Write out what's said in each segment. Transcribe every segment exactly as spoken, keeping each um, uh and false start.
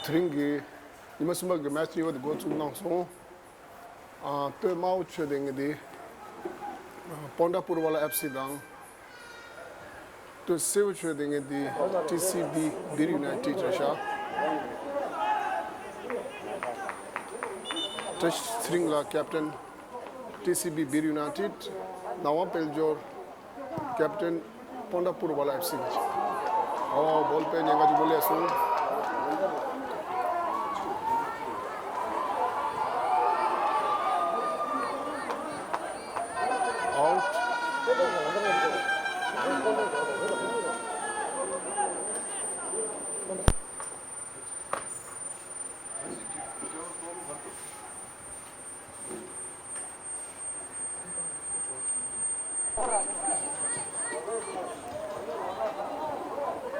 དེ་རིང་གི་ཉི་མ་གསུམ་པ་གི་མེ་ཆི་གཉིས་པ་དེ་འགོ་བཙུགས་གནང་སོང་། ཨ། སྟོད་དམར་པོ་ཆོས་སྡེ་ངེ་དེ་ཨ། སྤོན་ཊ་པུར་ཝ་ལ་ཨེཕ་སི་དང་། སྟོད་སེར་པོ་ཆོས་སྡེ་ངེ་དེ་ཊི་སི་བི་སྦིར་ཡུ་ནའི་ཊེཌ་རེད་ཤག་བཀྲ་ཤིས་ཚེ་རིང་ལགས་ཀེབ་ཊན། ཊི་སི་བི་སྦིར་ཡུ་ནའི་ཊེཌ། ནག་དབང་དཔལ་འབྱོར། ཀེབ་ཊན་སྤོན་ཊ་པུར་ཝ་ལ་ཨེཕ་སི་གི། ཨོ། བོལ་པེ་ཉེན་ཁ་ཅིག་བོ་ལས་སོང་། ཨའུཊ།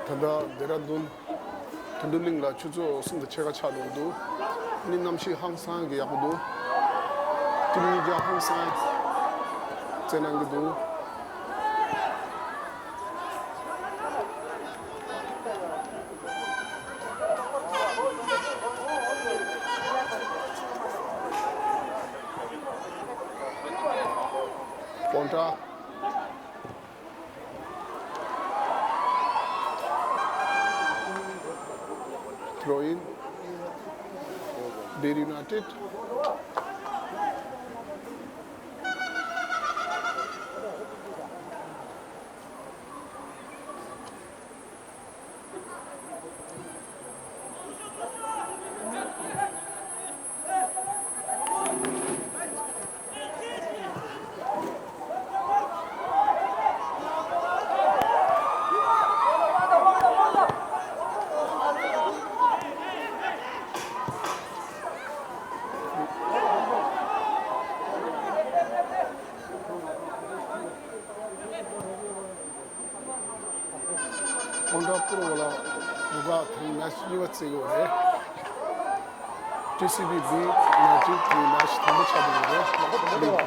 ད་ལྟ་ལྡེ་ར་ལྡུན་ཐུན་ཏུ་གླིང་ལ་ཆུ་ཚོད་གསུམ་དང་ཕྱེད་ཀ་ཆགས་འགྲོ་གི་འདུག་ཨ་ནི་གནམ་གཤིས་ཧང་སང་གི་ཡག་པོ་འདུག་ཊིམ་གཉིས་ཀ་ཧང་སང་རྩེད་གནང་གི་འདུག་སྤོན་ཊ། ཐྲོ་ཨིན། སྦིར་ཡུ་ནའི་ཊེཌ། སྤོན་ཊ་པུར་ཝ་ལ་རུ་ཁག་དེ་རིང་མེ་ཆི་གཉིས་པ་རྩེ་གི་ཡོད་རེད། ཊི་སི་བི་སྦིར་ཡུ་ནའི་ཊེཌ་དེ་མེ་ཆི་དང་པོ་ཆགས་བསྡད་ཡོད་རེད།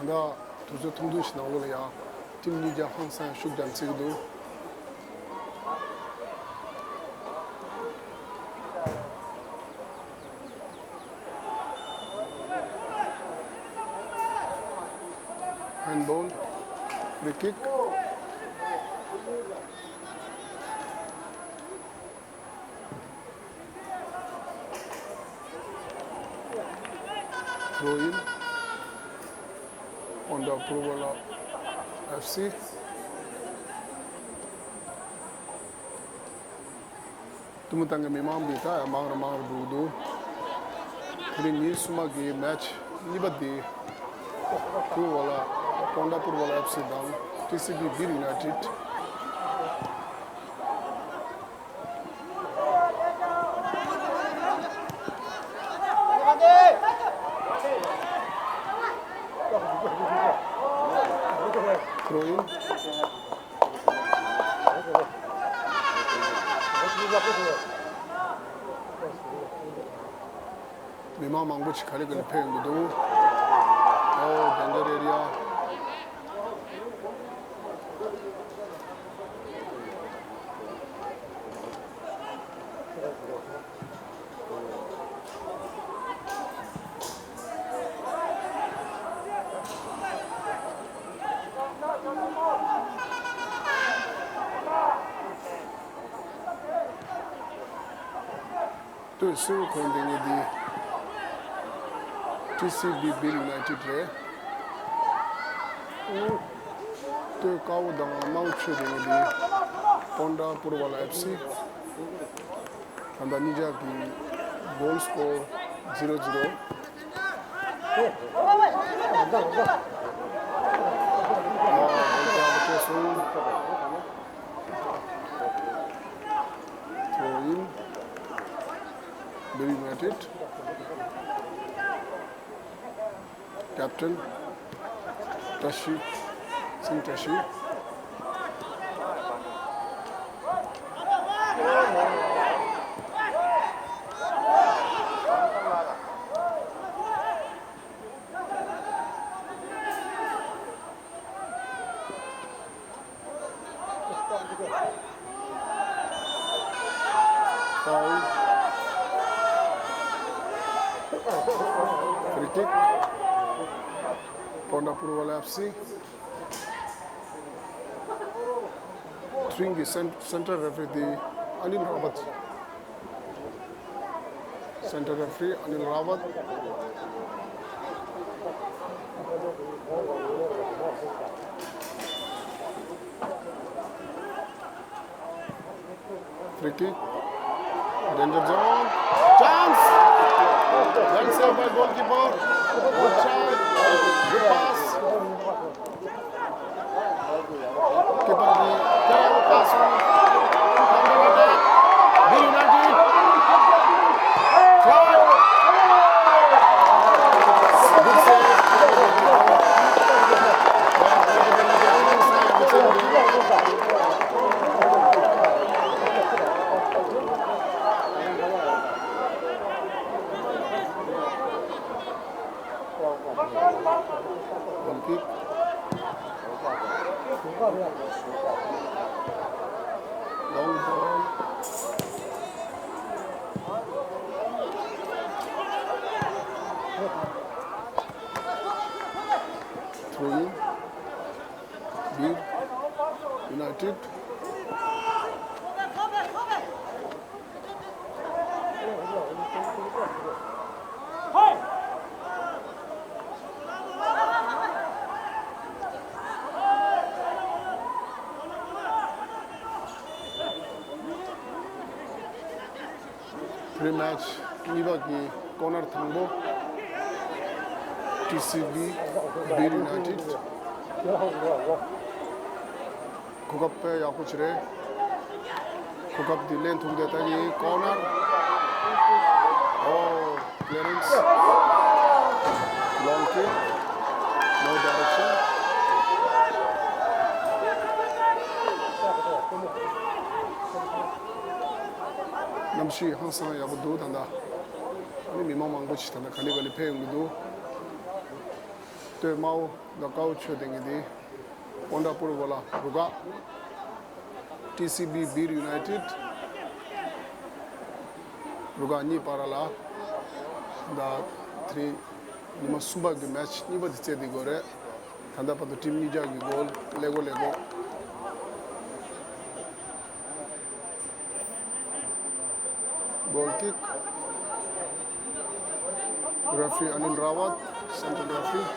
ད་ལྟ་དུས་ཚོད་ཐུང་ཐུང་ཞིག་ནང་ལོགས་ལ་ཡང་ཊིམ་གཉིས་ཀྱང་ཧང་སང་ཤུགས་རྒྱག་རྩེ་གི་འདུག་ཧན་བྷོལ། ཕི་རི་ཀིག་ཐྲོ་ཨིན། སྤོན་ཊ་པུར་ཝ་ལ་ཨེཕ་སི། ཐུགས་སྨོན་གཏོང་གི། མི་མང་འདི་ད་ཡང་མང་རུ་མང་རུ་འགྲོ་གི་འདུག་དེ་རིང་ཉིན་གསུམ་པ་གི་མེ་ཆི་གཉིས་པ་འདི་པུར་ཝ་ལ། སྤོན་ཊ་པུར་ཝ་ལ་ཨེཕ་སི་དང་ཊི་སི་བི་སྦིར་ཡུ་ནའི་ཊེཌ། ཐྲོ་ཨིན། མི་མང་མང་པོ་ཞིག་ག་ལེ་ག་ལེ་ཕེབས་ཡོང་གི་འདུག་ཨོ། དེ་འདྲ་རེད་ཡ། སྟོད་སེར་པོ་གོན་བསྡད་མཁན་འདི་ཊི་སི་བི་སྦིར་ཡུ་ནའི་ཊེཌ་རེད། སྟོད་དཀར་པོ་དང་དམར་པོ་ཆོས་བསྡད་མཁན་འདི་སྤོན་ཊ་པུར་ཝ་ལ་ཨེཕ་སི། ད་ལྟ་གཉིས་ཆ་གི་གོལ་སི་ཀོར་ཛི་རོ་ཛི་རོ། ཨ། གོལ་ཀྱང་བཀོད་སོང་། ཐྲོ་ཨིན། སྦིར་ཡུ་ནའི་ཊེཌ། ཀེབ་ཊན་བཀྲ་ཤིས་སིང་། བཀྲ་ཤིས། Ponda Purwala F C. Ring གི་སེན- Central referee དེ་ཨ་ནིལ་ར་བཏ། Central referee Anil Rawat. Free kick. Danger zone. Chance. Well saved by goalkeeper. Good try. Good pass. Keeper, the player pass on. Counter attack. B United. Try. Good save. Goal kick. Long ball. Throw in. Bir United. Pre-match གཉིས་པ་གི་corner དང་པོ། T C B Bir United. གོ་སྐབས་དཔེ་ཡག་པོ་ཅིག་རེད། གོ་སྐབས་འདི་ལེན་ཐུབ་འདོད་ལྟ་གི། Corner. Oh, clearance. Long kick. No direction. གནམ་གཤིས་ཧང་སང་ཡག་པོ་འདུག་ད་ལྟ། ཨ་ནི་མི་མང་མང་པོ་ཞིག་ད་ལྟ་ག་ལེ་ག་ལེ་ཕེབས་ཡོང་གི་འདུག་སྟོད་དམར་པོ་དང་དཀར་པོ་མཆོད་རྟེན་གྱི་འདི། Ponda Purwala རུ་ཁག T C B Bir United རུ་ཁག་གཉིས་བར་ལ་ད་དེ་རིང་ཉི་མ་གསུམ་པ་གི་match གཉིས་པ་དེ་རྩེད་དེ་དགོས་རེད། ད་ལྟ་བར་དུ་team གཉིས་ཆ་གི་goal ལེགས་པོ་ལེགས་པོ། Goal kick. Referee Anil Rawat, central referee.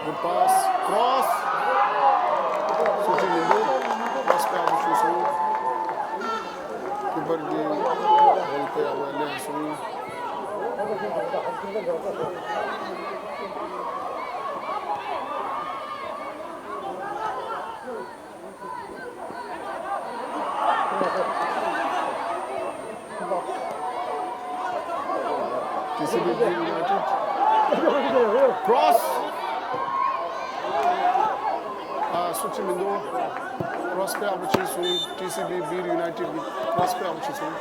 Good pass, cross. སུ་ཅི་ཡིན་འདུག cross དཔེ་ཡག་པོ་ཞུས་སོང་། Keeper གྱིས་goal དཔེ་ཡག་པོ་ལེན་སོང་། T C B Bir United. Cross. ཨ། སུ་ཅི་མི་འདུག cross དཔེ་ཡག་པོ་བྱས་སོང་། T C B Bir United གི་cross དཔེ་ཡག་པོ་བྱས་སོང་།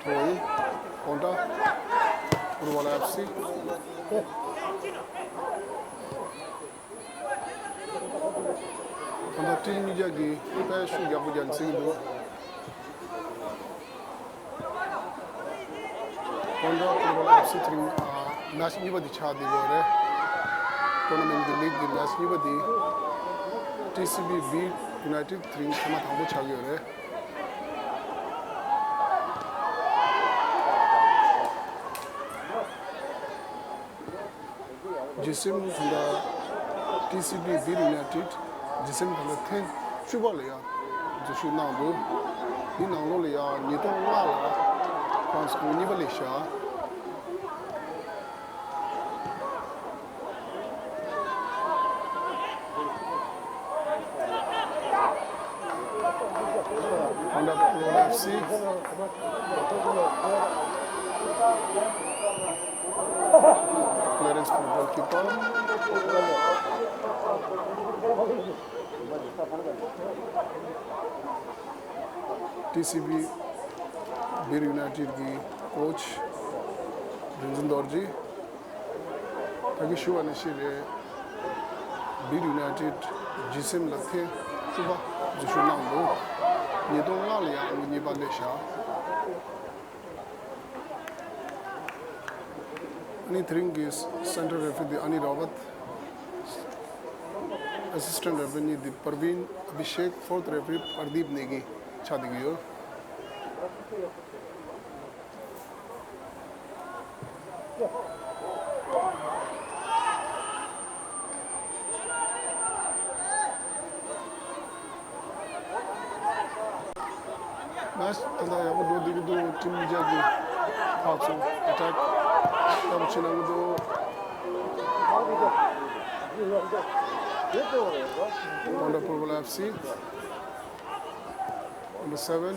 Throw in, Ponda Purwala F C. Ponda team གཉིས་ཀྱི་དཔེ་ཤུགས་ཡག་པོ་རྒྱག་འཛིན་འདུག Ponda Purwala F C དེ་རིང་ཨ་match གཉིས་པ་དེ་ཆགས་བསྡད་ཡོད་རེད། Tournament གི་league གི་match གཉིས་པ་དེ། T C B Bir United དེ་རིང་ཐེངས་མ་དང་པོ་ཆགས་ཡོད་རེད། ཇི་སིམ་ད་ལྟ་T C B Bir United ཇི་སིམ་ད་ལྟ་ཐེངས་བཅུ་པ་ལ་ཡང་འཛུལ་ཞུགས་གནང་འདུག་འདི་ནང་ལོགས་ལ་ཡང་ཉིས་སྟོང་ལྔ་ལ་ཁོང་ཚོ་གཉིས་པ་ལས་བཞག Ponda Purwala F C. Thanks for goalkeeper. T C B Birr United གི་coach རིག་འཛིན་རྡོ་རྗེ། ད་གིན་ཞུ་བ་ནང་བཞིན་རེད། Birr United ཇི་སྲིད་ལ་ཐེངས་བཅུ་པ་འཛུལ་ཞུགས་གནང་འདུག་ཉིས་སྟོང་ལྔ་ལ་ཡང་ངོ་གཉིས་པ་སླེབས་ཤག་ཨ་ནི་དེ་རིང་གི་central referee དེ་ཨ་ནི་རོ་བརྟ། Assistant referee གཉིས་དེ་པར་བིན་ཨ་བྷི་ཤེག fourth referee པར་དིབ་ནེ་གི་ཆགས་བསྡད་ཀྱི་ཡོད། Match ད་ལྟ་ཡག་པོ་འགྲོ་བསྡད་ཀྱི་འདུག team གཉིས་ཆ་གི་ཕར་ཚུར་attack ཡག་པོ་བྱེད་གནང་གི་འདུག Wonderful F C. Number seven.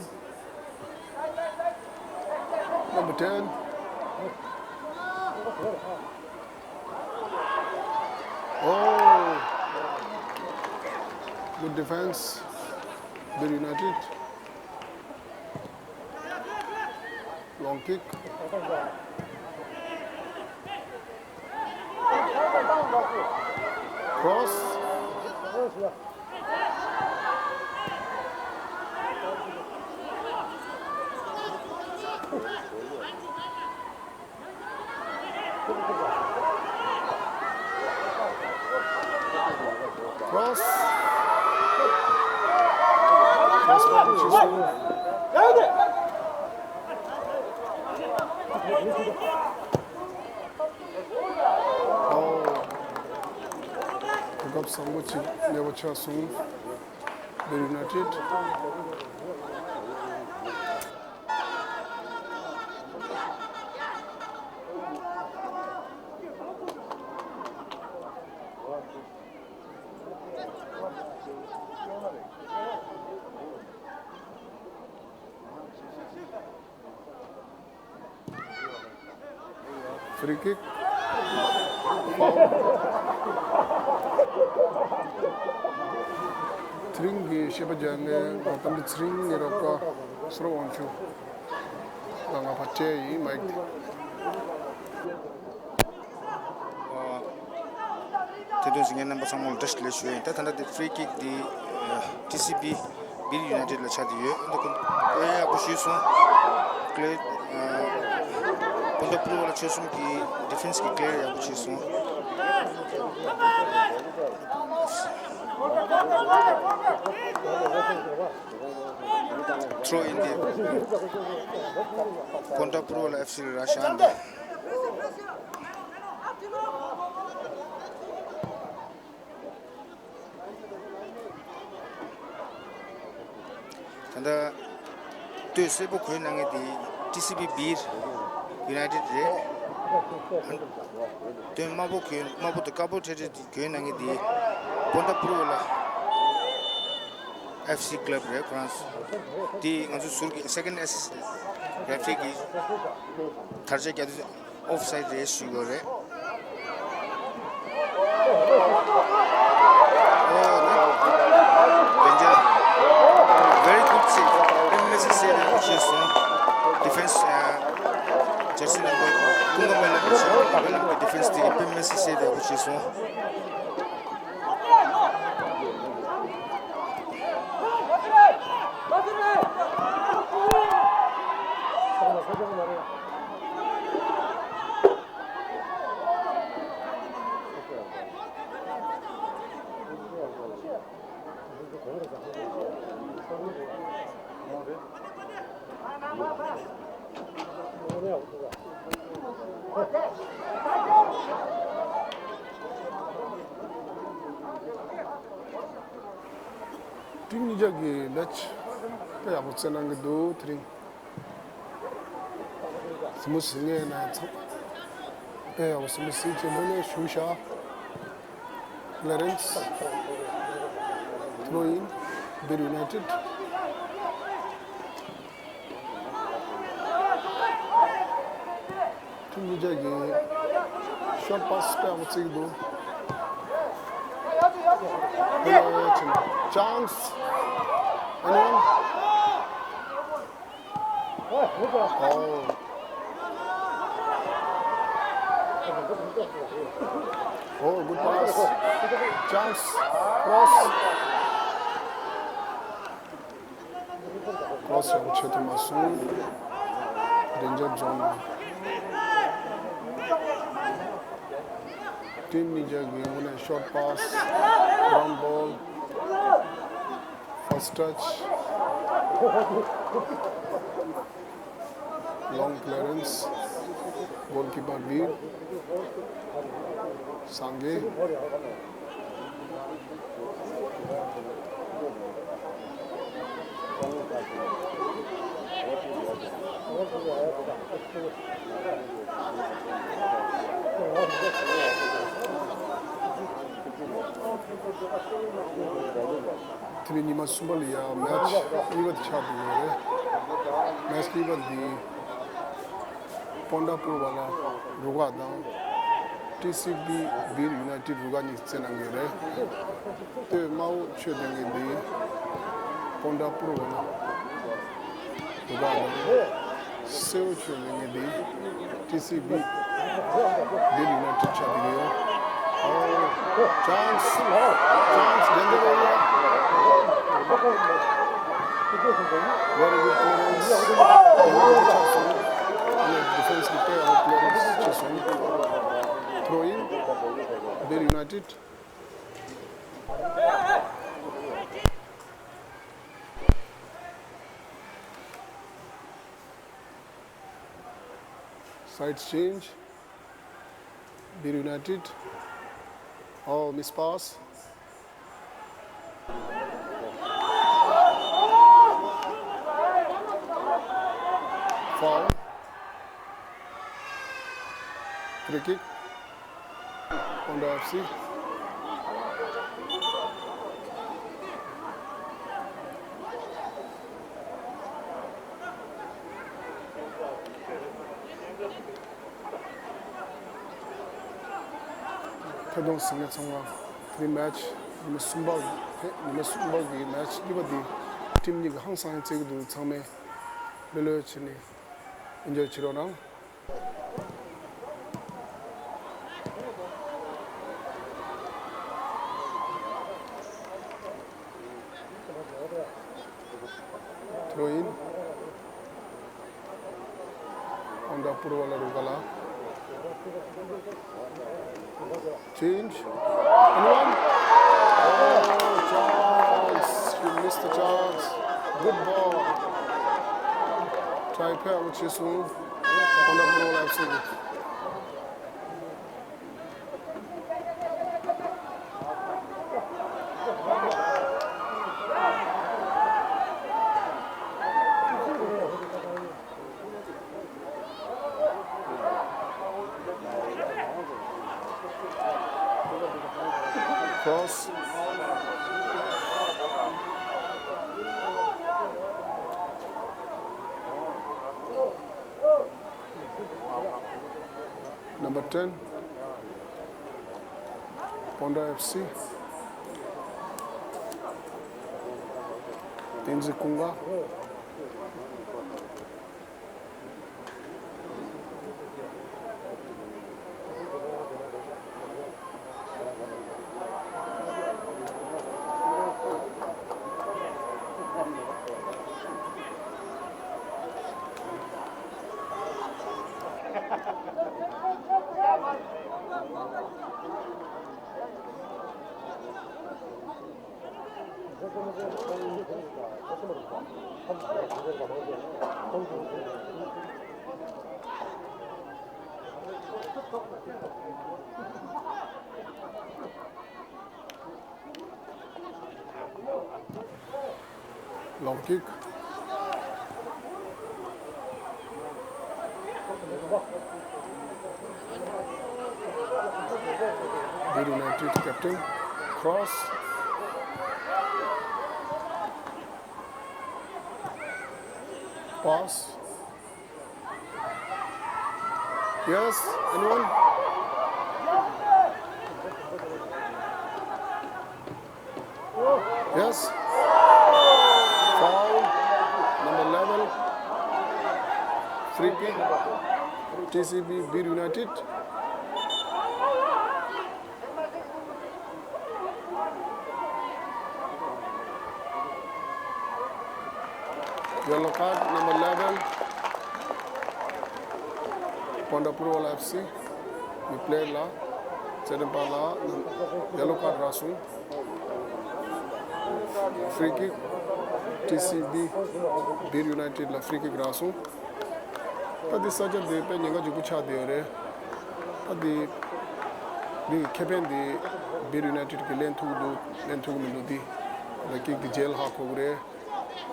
Number ten. Oh, good defense. Birr United. Long kick. Cross. Cross. Cross. གོ་སྐབས་བཟང་པོ་ཅིག་ལེན་པ་ཆགས་སོང་། Birr United. Free kick. Foul. དེ་རིང་གི་ཤེས་པ་རྒྱག་མཁན་ང་དམ་པའི་ཚེ་རིང་ནས་རོགས་པ་སོ་ར་དབང་ཕྱུག་ལ་ང་ཕར་སྤྲད་ཡིན་མའིག་དེ། དེ་དུས་ངས་རྣམ་པ་ཚང་མ་ལ་བཀྲ་ཤིས་བདེ་ལེགས་ཞུ་ཡ་ཡིན། ད་ད་ལྟ་དེ་free kick དེ་ཊི་སི་བི་Birr United ལ་ཆགས་བསྡད་ཡོད། འདི་ཀུན་དཔེ་ཡག་པོ་ཞུས་སོང་། ཀླེ་པོན་ཏ་པུ་རུ་ལ་ཆོལ་གསུམ་གྱི་defense གི་ཀླེ་ཡག་པོ་བྱས་སོང་། Throw in དེ་པོན་ཏ་པུ་རུ་ལ་ཨེཕ་སི་ལ་རག་ཤག་འདི། ད་ལྟ་སྟོད་སེར་པོ་གོན་གནང་མཁན་དེ་ཊི་སི་བི་Birr United རེད། སྟོད་དམར་པོ་གོན་དམར་པོ་དང་དཀར་པོ་འཕྲེད་འཕྲེད་དེ་གོན་གནང་མཁན་དེ་པོན་ཏ་པུ་རུ་ལ་ཨེཕ་སི་club རེད། ཁོ་རང་དེ་ང་ཚོ་ཟུར་གྱི་second assist referee གིས་དར་ཆ་བརྒྱབ་དུས། Offside རེད་ཞུ་དགོས་རེད། ཨོ་ད། བདེ་འཇགས། Very good save. དཔེ་མི་སྲིད་save ཡག་པོ་བྱས་སོང་། Defence ཨ། ཇར་སི་ནང་པའི་ཀུན་དགའ་སྨོན་ལམ་གྱི་ཆེད་དུ་ཀུན་དགའ་སྨོན་ལམ་གྱི་defence དེ་གིས་དཔེ་མི་སྲིད་save ཡག་པོ་བྱས་སོང་། ཊིམ་གཉིས་ཆ་གི་མེ་ཆི་དཔེ་ཡག་པོ་རྩེད་གནང་གི་འདུག་དེ་རིང་། སི་མུ་སི་ངའི་ནང་ཚང་། དཔེ་ཡག་པོ་སི་མུ་སི་ཆེན་པོ་ནས་ཞུ་ཤག Clarence. Throw in. Birr United. ཊིམ་གཉིས་ཆ་གི་ Short pass དཔེ་ཡག་པོ་བརྩི་གི་འདུག་དེ་ལ་ཕྱིན། Chance. Anyone? Oh. Oh, good pass. Chance. Cross. Cross ཡང་ཆེད་དུ་མ་སོང་། Danger zone. Team གཉིས་ཀྱི་ངོས་ནས་short pass, ground ball, first touch, long clearance, goalkeeper Veer Sangay. དེ་ནས་ཉི་མ་གསུམ་པ་ལ་ཡང་match གཉིས་པ་དེ་ཆགས་བསྡད་ཡོད་རེད། Match གཉིས་པ་འདི་པོན་ཌ་པུར་ཝ་ལ་རུ་ཁག་དང་། ཊི་སི་བི་བིར་ཡུ་ནའི་ཊིཌ་རུ་ཁག་གཉིས་རྩེད་གནང་གི་ཡོད་རེད། སྟོད་དམར་པོ་ཆོས་ལྡན་གྱི་འདི་པོན་ཌ་པུར་ཝ་ལ་རུ་ཁག་དང་། སེར་པོ་ཆོས་ལྡན་གྱི་འདི་ཊི་སི་བི་བིར་ཡུ་ནའི་ཊིཌ་ཆགས་བསྡད་ཀྱི་ཡོད། Chance, chance, danger area. Very good clearance. Defense གི་དཔེ་ཡག་པོ་clearance བྱས་སོང་། Throw in, བིར་ཡུ་ནའི་ཊིཌ། Side change. Veer United. Oh, miss pass. Foul. Free kick. Pondra F C. ཐད་གཏོང་གཟིགས་མཁན་ཚང་མ། དེ་རིང་match ཉི་མ་གསུམ་པ། ཉི་མ་གསུམ་པ་གི་match གཉིས་པ་འདི་team གཉིས་ཀྱིས་ཧང་སང་ཡང་རྩེད་ཀྱི་འདུག་ཚང་མས་ལྷོད་ལྷོད་བྱས་ནས་enjoy བྱེད་རོགས་གནང་། Throw in. Pondra Purwala Rugala. Change. Anyone? Oh, chance. You missed the chance. Good ball. Try ཕར་ཡག་པོ་བྱས་སོང་། Pondra Purwala F C གི། Cross. Number ten, Pondra F C. Tenzin Kunga. Long kick. Veer United captain. Cross. Pass. Yes, anyone? T C B Beer United. Yellow card number eleven. Ponda Purwala F C. We play la. Seven pa la. Yellow card rasu. Free kick. T C B Beer United la free kick rasu. ད་འདི་ས་ཆ་འདི་དཔེ་ཉེན་ཁ་ལྗིད་པོ་ཆགས་བསྡད་ཡོད་རེད། ད་འདི་འདི་ཁེ་ཕན་འདི་བིར་ཡུ་ནའི་ཊེཌ་གི་ལེན་ཐུབ་ཀྱི་འདུག་ལེན་ཐུབ་ཀྱི་མི་འདུག་འདི་ད་ཀིག་འདི་རྗེས་ལ་ཧ་གོ་གི་རེད།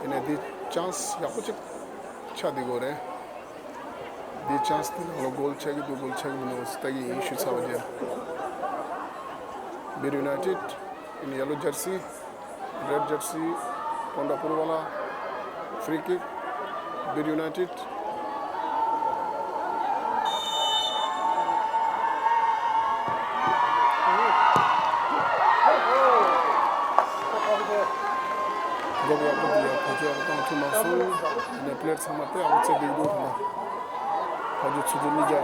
ཡིན་ནའི་འདི་ཅན་སི་ཡག་པོ་ཅིག་ཆགས་བསྡད་ཡོད་རེད། འདི་ཅན་སི་འདི་ནང་ལ་གོལ་ཆགས་ཀྱི་འདུག་གོལ་ཆགས་ཀྱི་མི་འདུག་ལྟ་གི་ཡིན། ཞུས་ཚར་བ་རྗེས་བིར་ཡུ་ནའི་ཊེཌ། In yellow jersey, red jersey, Ponda Purwala, free kick, Beer United. Goal ཡག་པོ་འདུག་ཡ། བ་ཇོ་ཡག་པོ་བཏང་ཐུབ་མ་སོང་། ཡིན་ནའི་པི་ལེ་ཡར་ཚང་མ་དཔེ་ཡག་པོ་རྩེ་བསྡད་འདུག་ད་ལྟ། བ་ཇོ་ཆུ་ཚོད་གཉིས་བརྒྱ།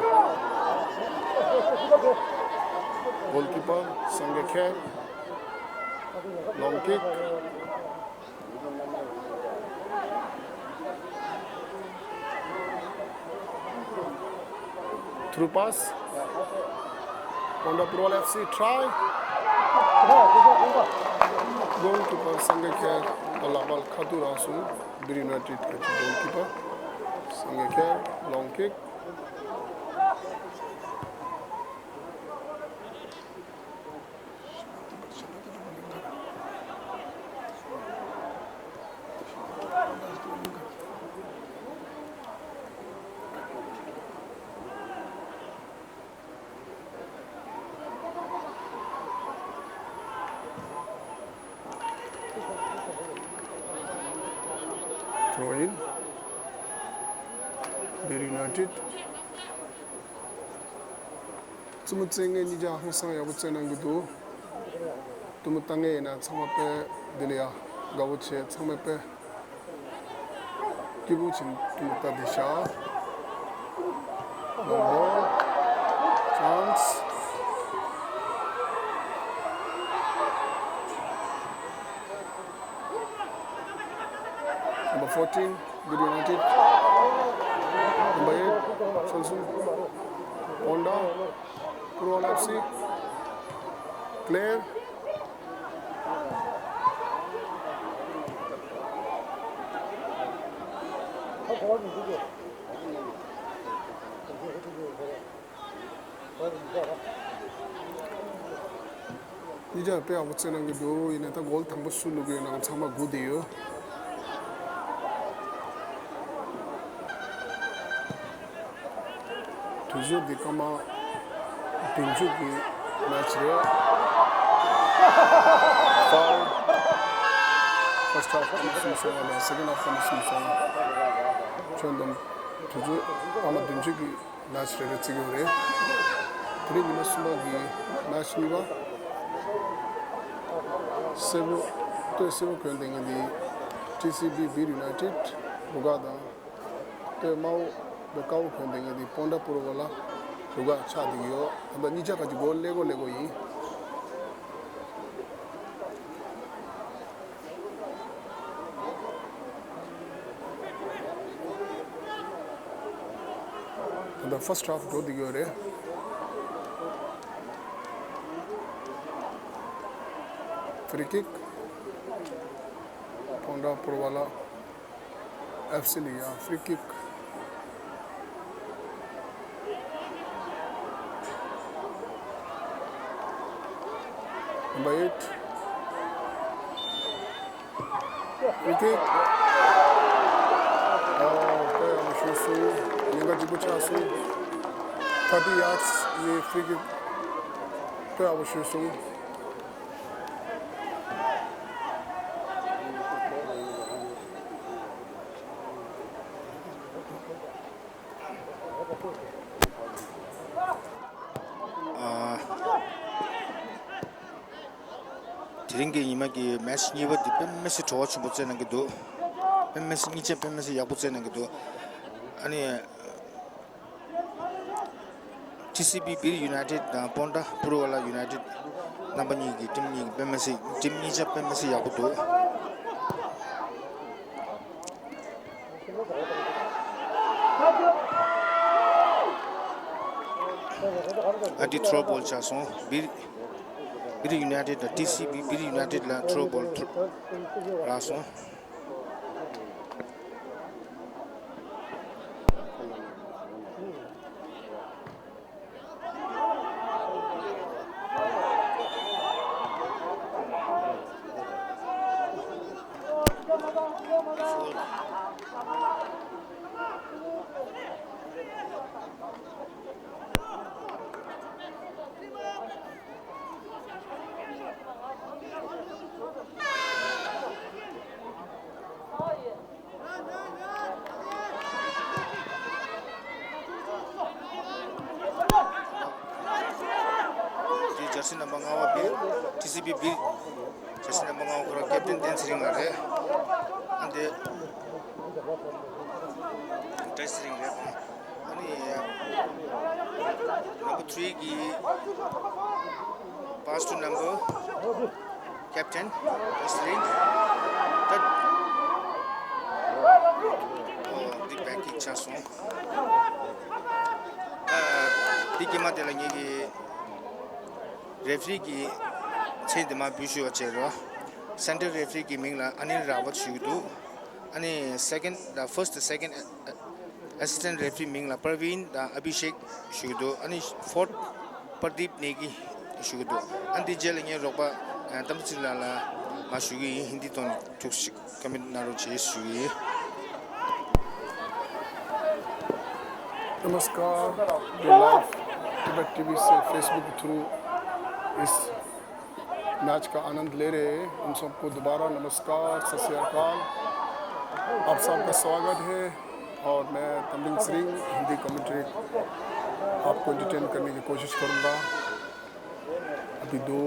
གོལ་ཀི་པར་སངས་རྒྱས་ཁེ། Long kick. Through pass. Ponda Purwala F C try. Goalkeeper སངས་རྒྱས་ཁེ་ལག་པ་ཁ་ཐུག་རག་སོང་། བིར་ཡུ་ནའི་ཊེཌ་གི་goalkeeper སངས་རྒྱས་ཁེ། Long kick. Throw in. Beer United. རྩེད་མོ་རྩེ་མཁན་གཉིས་ཀ་ཧང་སང་ཡག་པོ་རྩེ་གནང་གི་འདུག་རྩེད་མོ་ལྟ་མཁན་ཡིན་ན་ཚང་མ་དཔེ་འདི་ལ་ཡ་དགའ་པོ་བྱས། ཚང་མས་དཔེ་སྐྱིད་པོ་བྱས་རྩེད་མོ་ལྟ་བསྡད་ཤག Long ball. Chance. Number fourteen, Beer United. Number eight, Salsung. Ponda, Purwala F C. Clear. གཉིས་ཀ་དཔེ་ཡག་པོ་རྩེ་གནང་གི་འདུག་ཡིན་ནའི་ད་གོལ་དང་པོ་སུ་བླུག་གི་ཡོད་ན་ཚང་མ་སྒུག་བསྡད་ཡོད། དུས་ཚོད་འདི་སྐར་མ་བདུན་ཅུ་གི་མེ་ཆི་རེད། Foul. First half སྐར་མ་གསུམ་སོང་བ་དང་second half སྐར་མ་གསུམ་སོང་བ། ཁྱོན་བསྡོམས་དུས་ཚོད་སྐར་མ་བདུན་ཅུ་གི་མེ་ཆི་རེ་རེ་བརྩི་གི་ཡོད་རེད། དེ་རིང་ཉི་མ་གསུམ་པ་གི་མེ་ཆི་གཉིས་པ། སེར་པོ། སྟོད་སེར་པོ་གྱོན་བསྡད་མཁན་དེ་ཊི་སི་བི་བིར་ཡུ་ནའི་ཊེཌ་རུ་ཁག་དང་། སྟོད་དམར་པོ་དཔེ་དཀར་པོ་གྱོན་བསྡད་མཁན་དེ་པོན་ཌ་པུར་བ་ལ་རུ་ཁག་ཆགས་བསྡད་ཀྱི་ཡོད། ད་ལྟ་གཉིས་ཆ་ག་གི་གོལ་ཀླད་ཀོར་ཀླད་ཀོར་ཡིན། ད་ལྟ་ཕར་སི་ཊི་ཧཱཕ་འགྲོ་བསྡད་ཀྱི་ཡོད་རེད། ཕི་རི་ཀིག་པོན་ཌ་པུར་བ་ལ། ཨེཕ་སི་ལ་ཡ་ཕི་རི་ཀིག Number eight. Free kick. ཨོ། དཔེ་ཡག་པོ་ཤོར་སོང་། ཉེན་ཁ་ལྗིད་པོ་ཆགས་སོང་། Thirty yards ནས་ཕི་རི་ཀིག་དཔེ་ཡག་པོ་ཤོར་སོང་། ཨ། དེ་རིང་གི་ཉི་མ་གི་མེ་ཆི་གཉིས་པ་འདི་དཔེ་མི་སྲིད་བྲོ་བ་ཆེན་པོ་རྩེད་གནང་གི་འདུག་དཔེ་མི་སྲིད་གཉིས་ཆ་དཔེ་མི་སྲིད་ཡག་པོ་རྩེད་གནང་གི་འདུག་ཨ་ནི། ཊི་སི་བི་སྦིར་ཡུ་ནའི་ཊེཌ་དང་པོན་ཌ་པུ་རུ་ཝ་ལ་ཡུ་ནའི་ཊེཌ། རྣམ་པ་གཉིས་ཀྱི་ཊིམ་གཉིས་ཀྱི་དཔེ་མི་སྲིད་ཊིམ་གཉིས་ཆ་དཔེ་མི་སྲིད་ཡག་པོ་འདུག་ཨ་ཏི་ཐོ་རོ་བོལ་ཆགས་སོང་། སྦིར་སྦིར་ཡུ་ནའི་ཊེཌ་དང་ཊི་སི་བི་སྦིར་ཡུ་ནའི་ཊེཌ་ལ་ཐོ་རོ་བོལ་ཐོ་རག་སོང་། དེ་ཇར་སི་རྣམ་པ་ལྔ་པ་སྦིར། ཊི་སི་བི་སྦིར། ཇར་སི་རྣམ་པ་ལྔ་པ་ཁོ་རང་ཀེབ་ཊེན་བསྟན་ཚེ་རིང་ལགས་རེད། ཨ་འདི་བསྟན་ཚེ་རིང་རེད། ཨ་ནི་number three གི་pass to number captain བསྟན་ཚེ་རིང་། ད་ཨོ་འདི་བེག་ཀིག་ཆགས་སོང་། ཨ་འདི་སྐྱེས་མ་དེ་ལ་ངེད་ཀྱི་རེ་ཕི་རི་གི་མཚན་དེ་མ་འབུལ་ཞུ་བ་བྱས་རོགས། སེན་ཊར་རེ་ཕི་རི་གི་མིང་ལ་ཨ་ནིལ་ར་བཏ་ཞུ་གི་འདུག་ཨ་ནི་སེ་ཀེན་ཌ་དང་ཕར་སི་ཊི་སེ་ཀེན་ཌ་ཨེ་སི་སི་ཊེན་ཊ་རེ་ཕི་རི་མིང་ལ་པར་ཝིན་དང་ཨ་བྷི་ཤེག་ཞུ་གི་འདུག་ཨ་ནི་ཕོརཐ་པར་དིབ་ནེ་གི་ཞུ་གི་འདུག་ཨ་ནི་འདི་རྗེས་ལ་ངའི་རོགས་པ་དམ་པ་ཚེ་རིང་ལགས་ལ་མར་ཞུ་གི་ཡིན། ཧིན་དི་ཐོག་ནས་ཐུགས་རྗེ་ཆེ། comment གནང་རོགས་བྱེད་ཞུ་གི་ཡིན། नमस्कार, ये लाइव तिब्बत टीवी से Facebook के थ्रू इस मैच का आनंद ले रहे हैं, उन सबको दोबारा नमस्कार, सत श्री अकाल, आप सबका स्वागत है। और मैं तमलिंग सिरिंग, हिंदी कमेंट्री आपको एंटरटेन करने की कोशिश करूँगा। अभी दो,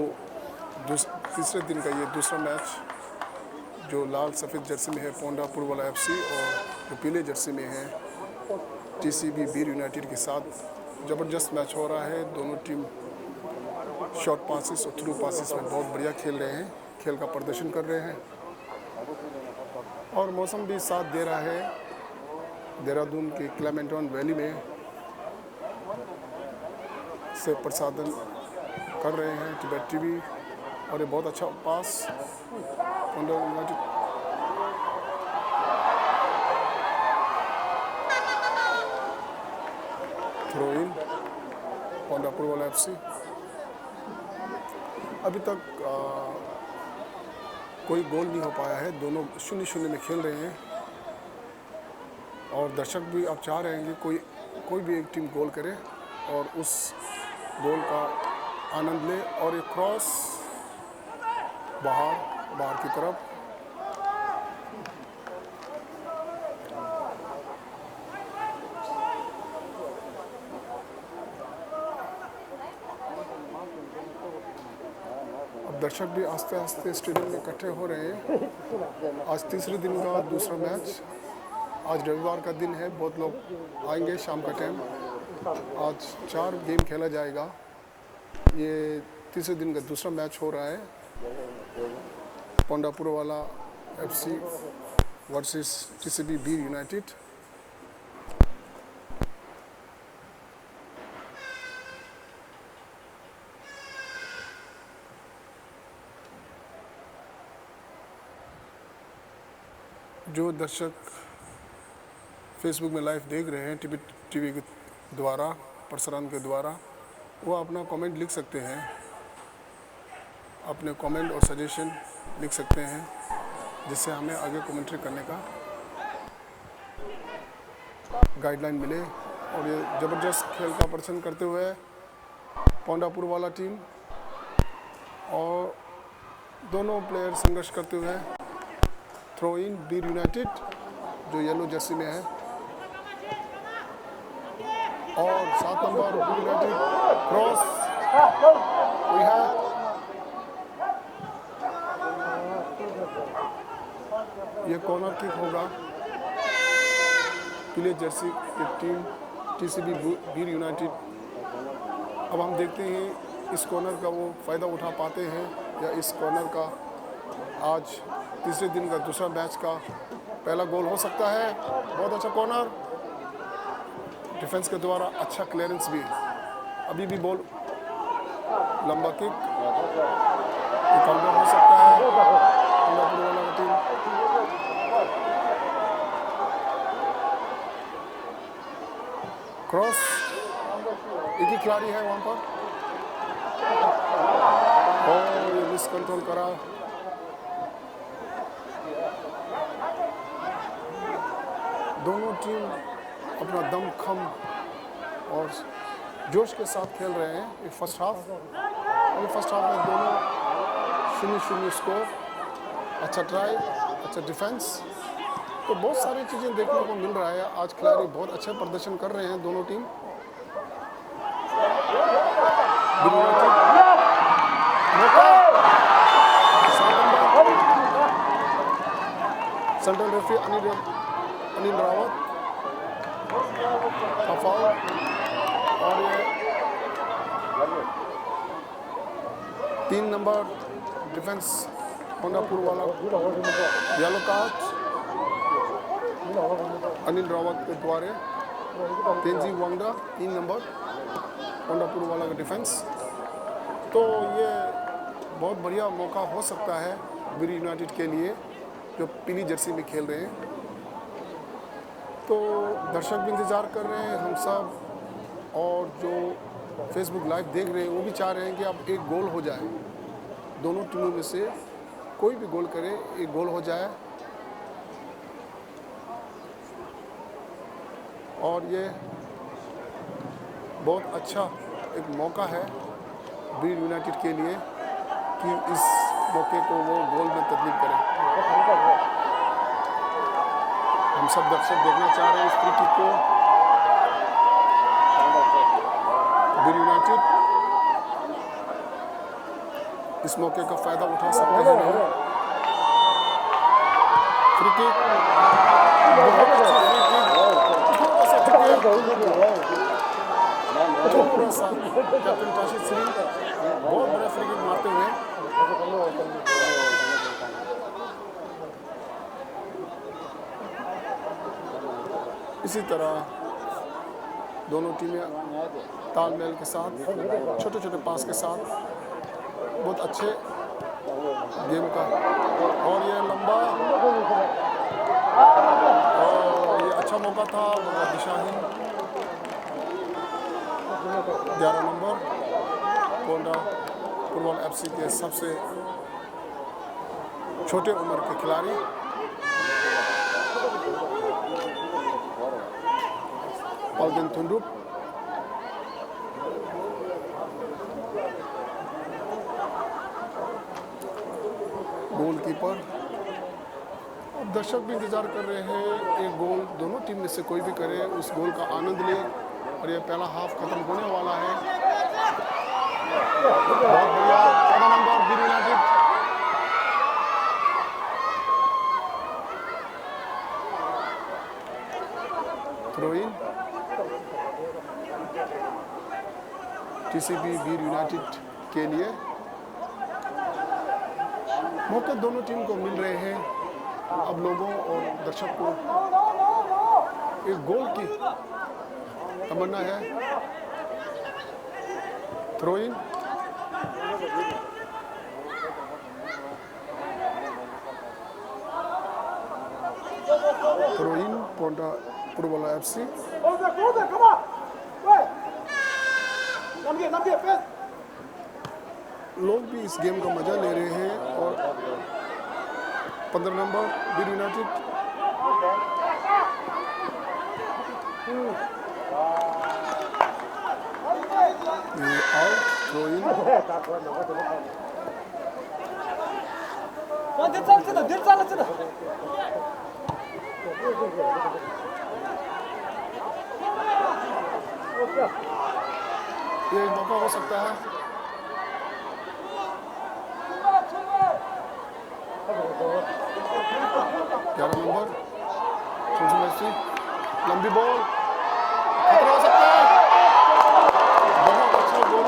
दूस-, तीसरे दिन का ये दूसरा मैच, जो लाल सफ़ेद जर्सी में है पोंडा पुरवाला एफसी और जो पीले जर्सी में है टीसीबी बीर यूनाइटेड के साथ ज़बरदस्त मैच हो रहा है। दोनों टीम शॉर्ट पासिस और थ्रू पासिस में बहुत बढ़िया खेल रहे हैं, खेल का प्रदर्शन कर रहे हैं और मौसम भी साथ दे रहा है। देहरादून के क्लेमेंटॉन वैली में से प्रसारण कर रहे हैं तिब्बत टीवी। और ये बहुत अच्छा pass, Ponda united throw in, Ponda Purwala F. C तक, आ, कोई गोल नहीं हो पाया है, दोनों शून्य शून्य में खेल रहे हैं। और दर्शक भी अब चाह रहे हैं कि कोई, कोई भी एक टीम गोल करे और उस गोल का आनंद ले। और ये क्रॉस बाहर, बाहर की तरफ। अब दर्शक भी आस्ते आस्ते स्टेडियम में इकट्ठे हो रहे हैं। आज तीसरे दिन का दूसरा मैच। आज रविवार का दिन है, बहुत लोग आएंगे शाम का टाइम। आज चार गेम खेला जाएगा। ये तीसरे दिन का दूसरा मैच हो रहा है, पोंडापुर वाला एफसी वर्सेस टीसीबी बीर यूनाइटेड। जो दर्शक Facebook में लाइव देख रहे हैं, टीवी, टीवी के द्वारा, प्रसारण के द्वारा, वो अपना कमेंट लिख सकते हैं, अपने कमेंट और सजेशन लिख सकते हैं, जिससे हमें आगे कमेंट्री करने का गाइडलाइन मिले। और ये ज़बरदस्त खेल का प्रदर्शन करते हुए पोंडापुर वाला टीम और दोनों प्लेयर संघर्ष करते हुए थ्रो इन बीर यूनाइटेड जो येलो जर्सी में है और सात नंबर बीर यूनाइटेड क्रॉस हुई है। ये कॉर्नर किक होगा। पीले जर्सी की टीम टीसीबी बु-, बीर यूनाइटेड अब हम देखते हैं इस कॉर्नर का वो फ़ायदा उठा पाते हैं या इस कॉर्नर का आज तीसरे दिन का दूसरा मैच का पहला गोल हो सकता है। बहुत अच्छा कॉर्नर, डिफेंस के द्वारा अच्छा क्लियरेंस भी। अभी भी बॉल लंबा किक, ये कॉर्नर हो सकता है। पंडापुर वाला का टीम क्रॉस, एक ही खिलाड़ी है वहां पर और ये मिस कंट्रोल करा। दोनों टीम अपना दमखम और जोश के साथ खेल रहे हैं। ये फर्स्ट हाफ, ये फर्स्ट हाफ में दोनों शून्य शून्य स्कोर। अच्छा ट्राई, अच्छा डिफेंस, तो बहुत सारी चीज़ें देखने को मिल रहा है। आज खिलाड़ी बहुत अच्छा प्रदर्शन कर रहे हैं दोनों टीम। मौका, सात नंबर, सेंट्रल रेफरी अनिल, अनिल रावत का फाउल और ये तीन नंबर डिफेंस पंडापुर वाला येलो कार्ड अनिल रावत के द्वारा तेंजी वांगडा तीन नंबर पंडापुर वाला का डिफेंस। तो ये बहुत बढ़िया मौका हो सकता है बीर यूनाइटेड के लिए जो पीली जर्सी में खेल रहे हैं। तो दर्शक भी इंतज़ार कर रहे हैं हम सब, और जो फेसबुक लाइव देख रहे हैं वो भी चाह रहे हैं कि अब एक गोल हो जाए, दोनों टीमों में से कोई भी गोल करे, एक गोल हो जाए। और ये बहुत अच्छा एक मौका है बीर यूनाइटेड के लिए कि इस मौके को वो गोल में तब्दील करें। हम सब दर्शक देखना चाह रहे हैं इस फ्री किक को। बीर यूनाइटेड इस मौके का फायदा उठा सकते हैं नहीं। फ्री किक, बहुत अच्छा फ्री किक, थोड़ा सा ठुके, थोड़ा सा कैप्टन काशिद सलीम बहुत बड़ा फ्री किक मारते हुए। इसी तरह दोनों टीमें तालमेल के साथ, छोटे छोटे पास के साथ बहुत अच्छे गेम का, और ये लंबा, और ये अच्छा मौका था, मगर दिशाहीन। ग्यारह नंबर, कोंडा पुरवाल एफसी के सबसे छोटे उम्र के खिलाड़ी पलदेन थुंडुप, गोलकीपर। अब दर्शक भी इंतजार कर रहे हैं, एक गोल दोनों टीम में से कोई भी करे, उस गोल का आनंद ले। और ये पहला हाफ खत्म होने वाला है। बहुत बढ़िया, चौदह नंबर बीर यूनाइटेड। थ्रो इन टीसीबी बीर यूनाइटेड के लिए। मौके दोनों टीम को मिल रहे हैं। अब लोगों और दर्शक को एक गोल की तमन्ना है। Throw in. Throw in Ponda Purwala F. लोग भी इस गेम का मजा ले रहे हैं और पंद्रह नंबर बीर यूनाइटेड। ये आउट, थ्रो इन। ये एक मौका हो सकता है। ग्यारह नंबर, सुनसुन एफसी, लंबी बॉल, खतरा हो सकता है। बहुत अच्छा गोल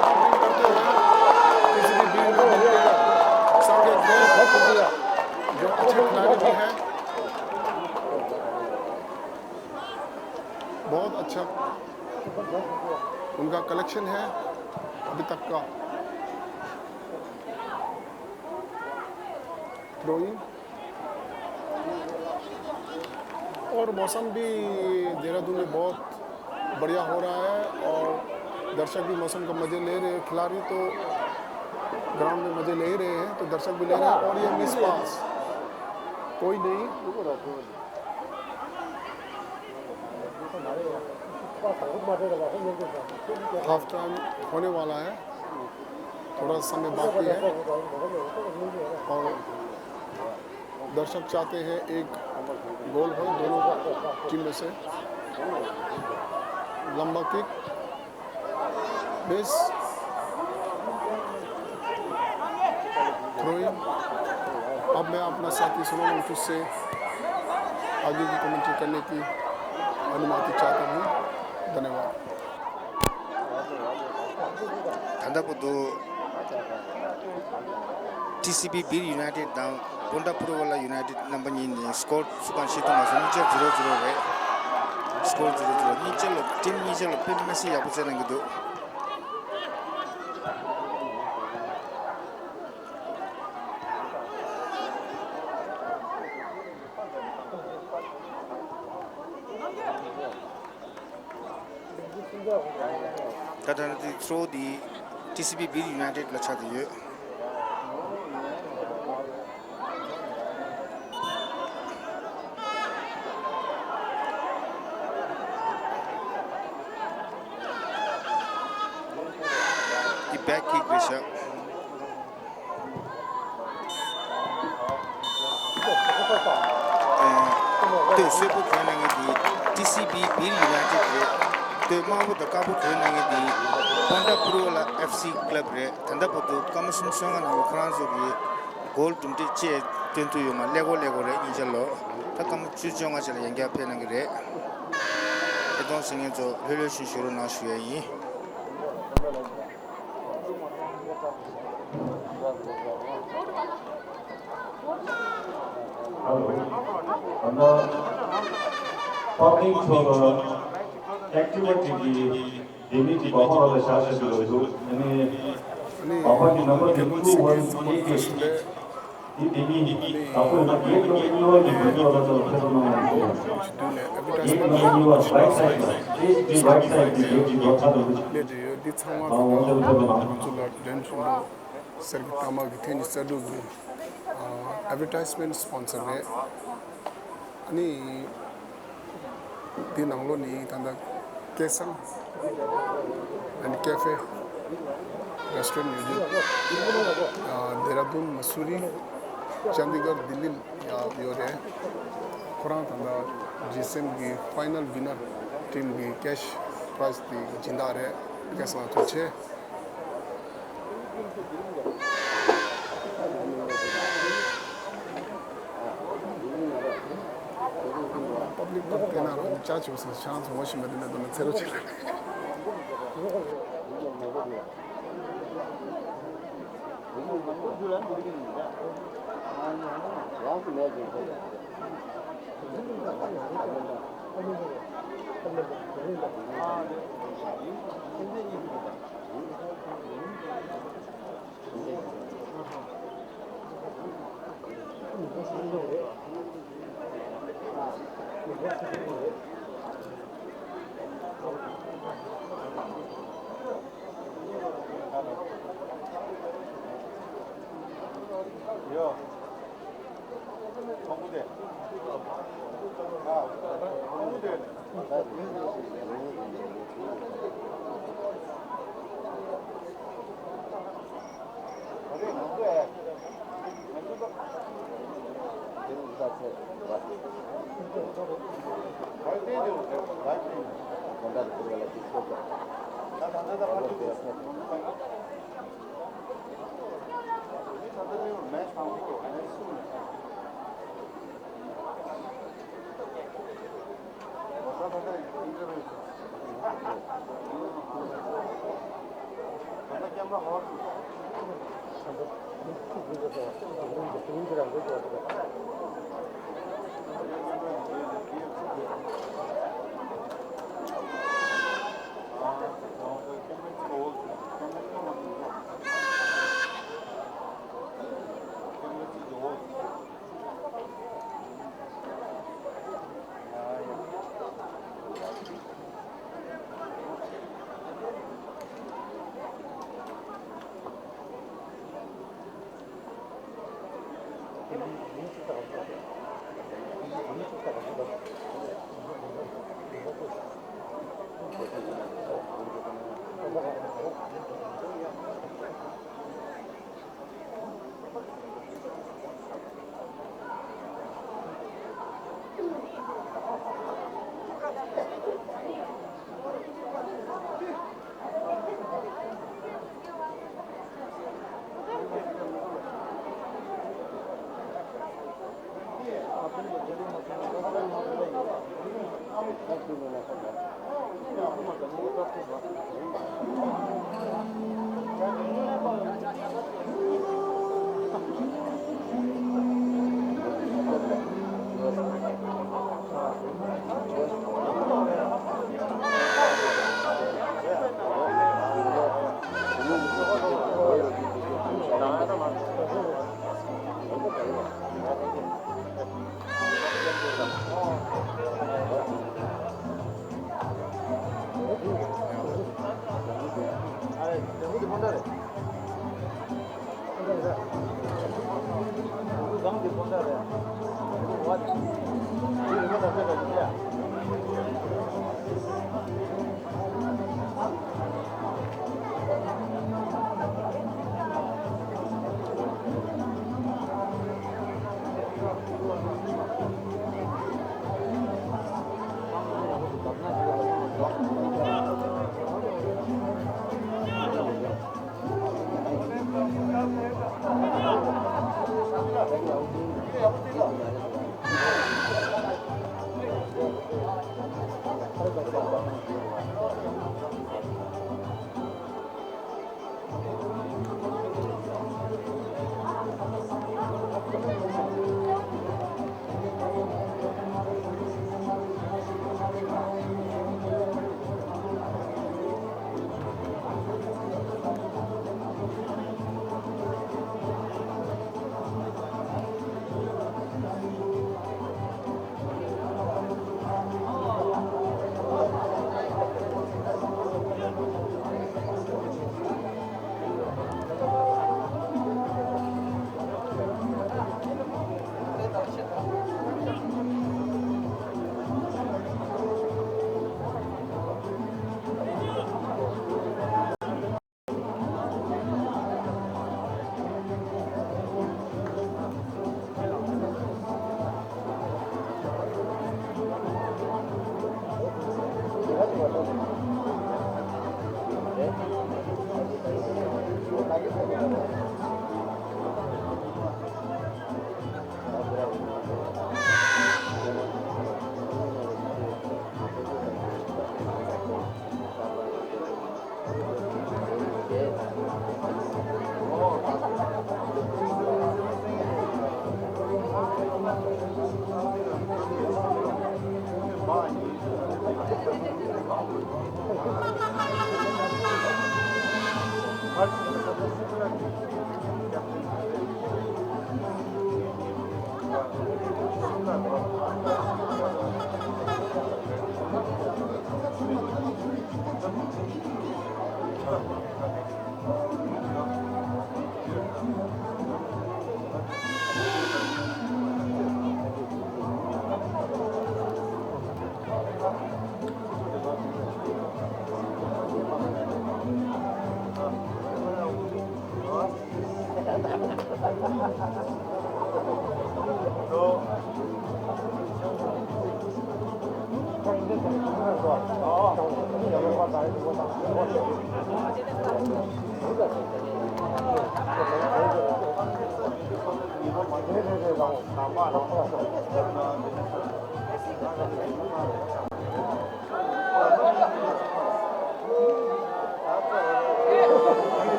कलेक्शन है अभी तक का। थ्रोइंग। और मौसम भी देहरादून में बहुत बढ़िया हो रहा है और दर्शक भी मौसम का मज़े ले रहे हैं। खिलाड़ी तो ग्राउंड में मज़े ले ही रहे हैं, तो दर्शक भी ले रहे हैं। और ये मिस पास, कोई नहीं। हाफ टाइम होने वाला है, थोड़ा समय बाकी है और दर्शक चाहते हैं एक गोल हो दोनों टीम में से। लंबा किक, मिस, थ्रोइंग। अब मैं अपना साथी सोनम अंकुश से आगे की कमेंट्री करने की अनुमति चाहता हूँ। धन्यवाद। ད་ལྟ་བར་དུ་ཊི་སི་བི་སྦིར་ཡུ་ནའི་ཊེཌ་དང་པོན་ཌ་ཕུ་རུ་ཝ་ལ་ཡུ་ནའི་ཊེཌ་རྣམ་པ་གཉིས་ནས་སྐོར་ཚུགས་གང་ཤེས་ཐུབ་མ་སོང་། གཉིས་ཆ་ཛི་རོ་ཛི་རོ་རེད། སྐོར་ཛི་རོ་ཛི་རོ། གཉིས་ཆ་ལ་ཊིམ་གཉིས་ཆ་ལ་དཔེ་མི་སྲིད་ཡག་པོ་རྩེད་གནང་གི་འདུག་ད་ལྟ་འདི་ཚོ་འདི་ཊི་སི་བི་སྦིར་ཡུ་ནའི་ཊེཌ་ལ་ཆགས་བསྡད་ཡོད། འདི་བེག་ཀིག་རེད་ཤག་སྟོད་སེར་པོ་གྱོན་གནང་མཁན་དེ་ཊི་སི་བི་སྦིར་ཡུ་ནའི་ཊེཌ་རེད། སྟོད་དམར་པོ་དང་དཀར་པོ་གྱོན་གནང་མཁན་དེ་པོན་ཌ་ཕུ་རུ་ཝ་ལ་ཨེཕ་སི་ཀླབ་རེད། ད་ལྟ་བར་དུ་སྐར་མ་སུམ་ཅུ་སོ་ལྔ་ནང་ལ་ཁོ་རང་ཚོ་གི་གོལ་གྲུབ་འབྲས་བཅས་སྟོན་ཐུབ་ཡོད་མ་རེད། ཀླད་ཀོར་ཀླད་ཀོར་རེད། གཉིས་ཆ་ལོ། ད་སྐར་མ་བཅུ་བཅོ་ལྔ་ཅིག་ལ་ཡང་བསྐྱར་ཕེབས་གནང་གི་རེད། ཨེ་ཏོང་ཟེར་མཁན་ཚོ་ལྷོད་ལྷོད་བཞིན་བཞུགས་རོགས་གནང་ཞུ་ཡ་ཡིན། ད་ལྟ་པབ་ལིག་ཚོ་ལ་ཨེག་ཊི་བི་ཊི་གི་དེ་མིན་གྱི་འབབ་འཕར་ལ་བཞག་བཞག་གི་ལོ་འདུག་ཨ་ནི་འབབ་འཕར་གྱི་ནམ་བར་གྱི་ཊུ་ཝན་ཨེ་ཀེ་འདི་དེ་མིན་དག་པོ་ཡིན་ན་རྒྱལ་ཁབ་གཉིས་བར་གྱི་འབྲེལ་མཐུད་ལ་ཚོ་ལ་ཕེབས་གནང་བ་ཞུ་ཡ། རྒྱལ་ཁབ་གཉིས་བར་རའིཊ་སའིཌ་ལ་ཨེ་ཆི་ཌི་རའིཊ་སའིཌ་གི་རྒྱལ་ཁབ་ཀྱི་འབབ་འཕར་དང་པོ་ཅིག་སླེབས་བསྡད་ཡོད། འདི་ཚང་མ་ད་ལྟ་ང་ཚོ་ལ་འགྲན་ཞུ་ལོ། གསེར་གྱི་རྟགས་མ་གི་ཐེངས་ཉི་ཤུ་རྩ་དྲུག་གི་ཨ་ཌ་ཝར་ཊའི་སི་མེན་ཊི་སི་པོན་སར་རེད། ཨ་ནི་འདི་ནང་ལོགས་ནི་ད་ལྟ་སྐལ་བཟང་ཨ་ནི་ཀེ་ཧྥེ་རེ་སི་ཊོ་རན་ཊི་ཡོད་འདུག་ཨ་ལྡེ་ར་ལྡུན། མ་སུ་རི། ཅན་དི་གར། ལྡི་ལི་ཡ་ཡོད་རེད། ཁོ་རང་ད་ལྟ་ཇི་སི་ཨེམ་གི་ཕའི་ནལ་ཝི་ནར་ཊིམ་གི་ཀེཤ་པ་རའིཛ་དེ་སྦྱིན་བདག་རེད། སྐལ་བཟང་ཐུགས་རྗེ་ཆེ། པབ་ལིག་པར་བལྟས་ན་རང་ཅག་བྱུང་སོང་། ཆང་ཚོང་བ་ཞིག་མ་བསྡད་ན་དོ་ན་ཚེ་རོ་ཆེ་ལ།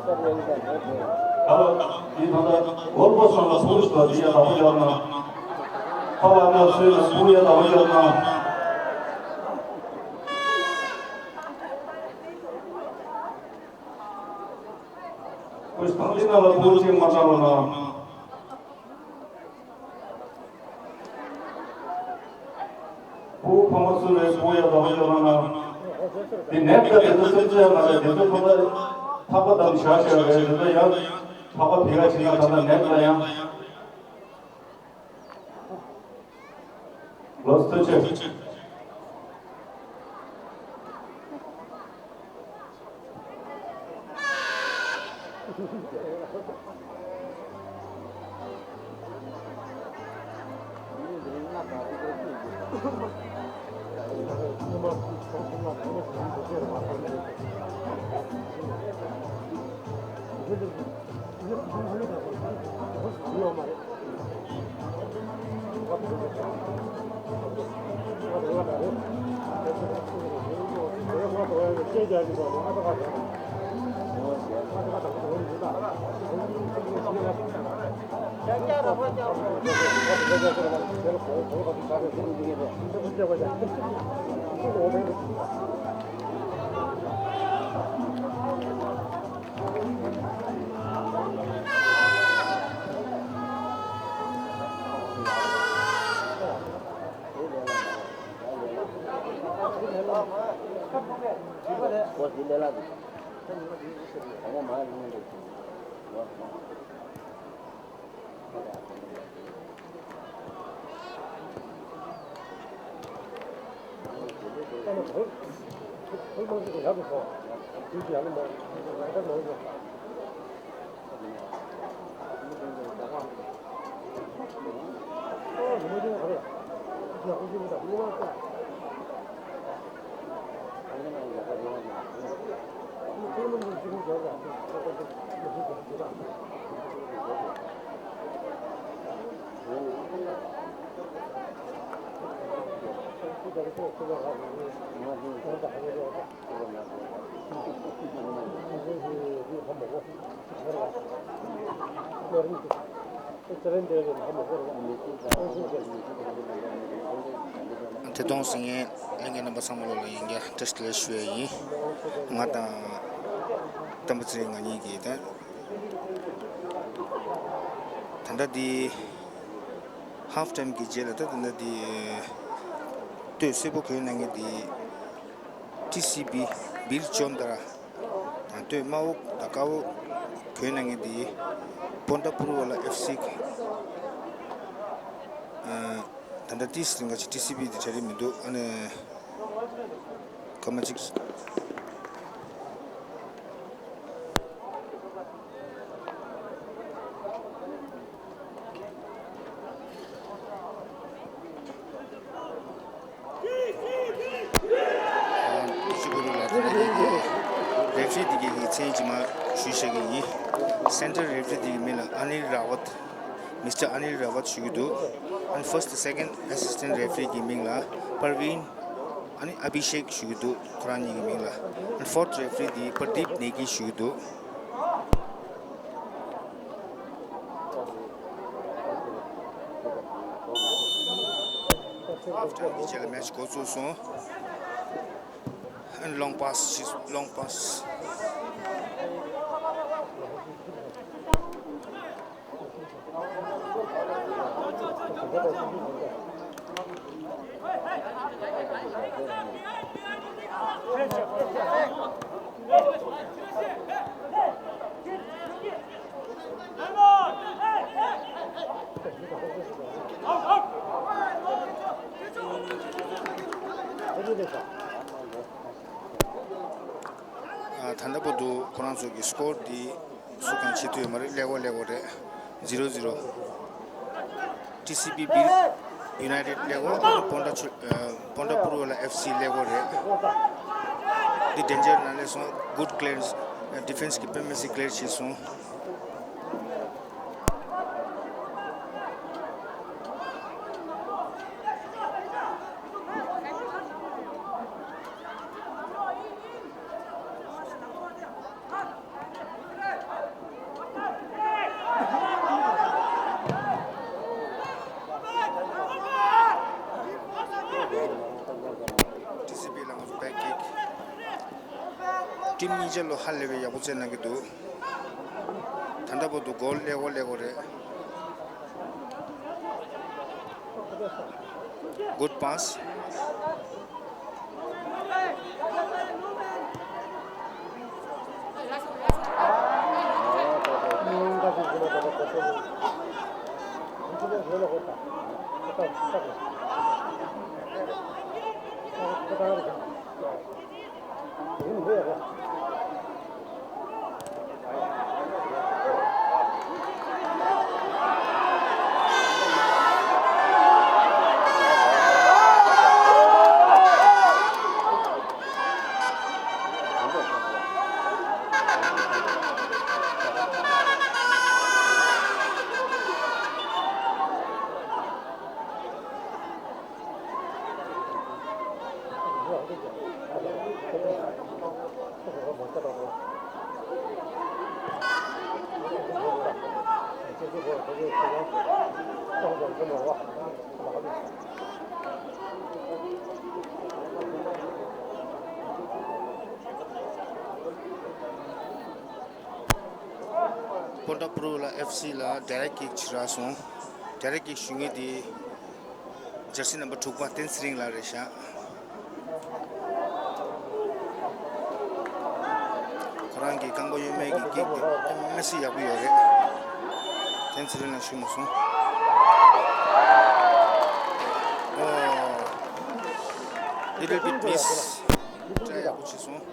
ཨ་ལ། འདི་ད་ལྟ་གོལ་པོ་སོང་ལ་ཕུག་ཞིག་དང་འདི་ཡ་ལ་བ་ཡོད་ན། ཁ་ལ་ན་སོས་ན་ཕུག་ཡ་ལ་བ་ཡོད་ན། ཁོས་ཐང་འདི་ན་ལ་ཕུག་ཅིག་མ་བཏང་ལ་ན། ཕུ་བོ་ཕ་མ་སུ་རེད་ཕུ་བོ་ཡ་དང་བ་ཡོད་རང་ན། དེ་ནད་ཀ་དེ་ཚོ་སེམས་ཅན་མ་རེད་དེ་ཚོ་ཁོ་ན་ཐག་པ་དམ་བཞག་བཞག་རེད་དེ་ཚོ་ཡང་ཐག་པ་བེ་ག་བྱེད་ན་ད་ལྟ་ནད་ལ་ཡང་། ལོ་སྟོད་ཆེ། ཐད་གཏོང་གཟིགས་མཁན་ལྷན་རྒྱས་རྣམ་པ་ཚང་མ་ལོ་ལ་ཡིན་རྒྱ་བཀྲ་ཤིས་བདེ་ལེགས་ཞུ་ཡ་ཡིན། ང་དང་བསྟན་པ་ཚེ་རིང་ང་གཉིས་ཀྱིས་ད་ད་ལྟ་འདི་ཧབ་ཊའིམ་གྱི་རྗེས་ལ་ད་ད་ལྟ་འདི་སྟོད་སེར་པོ་གོན་གནང་མཁན་འདི་ཊི་སི་བི་བིལ་ཇོན་ཏ་ར། དང་སྟོད་དམར་པོ་དང་དཀར་པོ་གོན་གནང་མཁན་འདི་པོན་ཌ་པུར་ཝ་ལ་ཨེཕ་སི། ཨ། ད་ལྟ་ཏིས་ང་ཚོ་ཊི་སི་བི་འདི་གྲ་སྒྲིག་མི་འདུག་ཨ་ནི་སྐར་མ་གཅིག་ཨ། ཕྱི་གུ་རུ་ལ་ད་ལྟ་ཡིན་གྱི་རེ་ཕི་རི་འདི་གའི་མཚན་ཅིག་མར་ཞུས་བཞག་གི་ཡིན། སེན་ཊར་རེ་ཕི་རི་འདི་གའི་མིང་ལ་ཨ་ནིལ་ར་ཝད། མིས་ཊར་ཨ་ནིལ་ར་ཝད་ཞུ་གི་འདུག་ཨ་ནི་ཕར་སི་ཊི་སེ་ཀེན་ཌི་ཨེ་སི་སི་ཊེན་ཊི་རེ་ཕི་རི་གི་མིང་ལ་པར་ཝིན། ཨ་ནི་ཨ་བྷི་ཤེག་ཞུ་གི་འདུག་ཁོ་རང་གཉིས་ཀྱི་མིང་ལ། ཨ་ནི་ཕོར་ཐི་རེ་ཕི་རི་འདི་པར་དིབ་ནེ་གི་ཞུ་གི་འདུག་ཧབ་ཊའིམ་གྱི་རྗེས་ལ་མེ་ཆི་འགོ་བཙུགས་སོང་། ཨ་ནི་ལོང་པཱ་སི་ཞིག་ལོང་པཱ་སི། ཨ། ད་ལྟ་བར་དུ་ཁོ་རང་ཚོ་གི་སི་ཀོར་འདི་སུ་གང་བྱེད་ཐུབ་ཡོད་མ་རེད། ཀླད་ཀོར་ཀླད་ཀོར་རེད། ཟི་རོ་ཟི་རོ། ཊི་སི་བི་བིལ་ཡུ་ནའི་ཊེཌ་ཀླད་ཀོར། པོན་ཌ་ཆུ། ཨ། པོན་ཌ་པུར་ཝ་ལ་ཨེཕ་སི་ཀླད་ཀོར་རེད། འདི་ཌེན་ཇར་ནང་སླེབས་སོང་། གུཌ་ཀླེར། ཌི་ཕེན་སི་གི་དཔེ་མི་སྲིད་ཀླེར་བྱས་སོང་། ཊིམ་གཉིས་ཆ་ལོ་ཧ་ལས་པའི་ཡག་པོ་རྩེད་གནང་གི་འདུག་ད་ལྟ་བར་དུ་གོལ་ཀླད་ཀོར་ཀླད་ཀོར་རེད། Good pass. སྤོན་ཊ་པུ་རུ་ཝེ་ལ་ཨེཕ་སི་ལ་ཌའི་རེག་ཀིག་ཅིག་རག་སོང་། ཌའི་རེག་ཀིག་ཞུ་མཁན་དེ་ཇར་སི་ནམ་བར་དྲུག་པ་བསྟན་ཚེ་རིང་ལགས་རེད་ཤག་ཁོ་རང་གི་རྐང་པ་གཡོན་མའི་གི་ཀིག་དེ་དཔེ་མི་སྲིད་ཡག་པོ་ཡོད་རེད། བསྟན་ཚེ་རིང་ལགས་ཞུ་མ་སོང་། ཨོ། Little bit miss. ཊ་རའི་ཡག་པོ་བྱས་སོང་།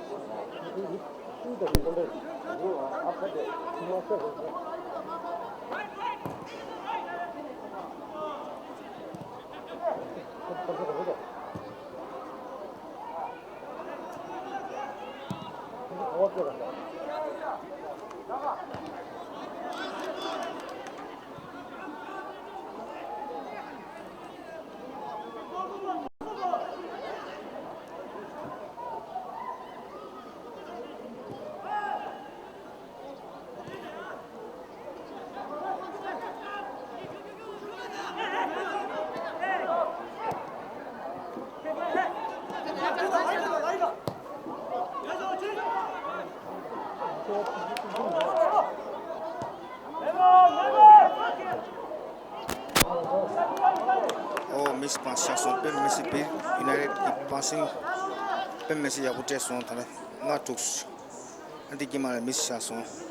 ཨོ། མིས་པཱས་ཆགས་སོང་། དཔེ་མི་སྲིད་པིར་ཡུ་ནའི་ཊེཌ་ཀྱི་པཱ་སིང་དཔེ་མི་སྲིད་ཡག་པོ་སྤྲད་སོང་། ད་ལྟ་ལྔ་དྲུག་ཨ་འདི་དཀྱིལ་མ་ལ་མིས་ཆགས་སོང་།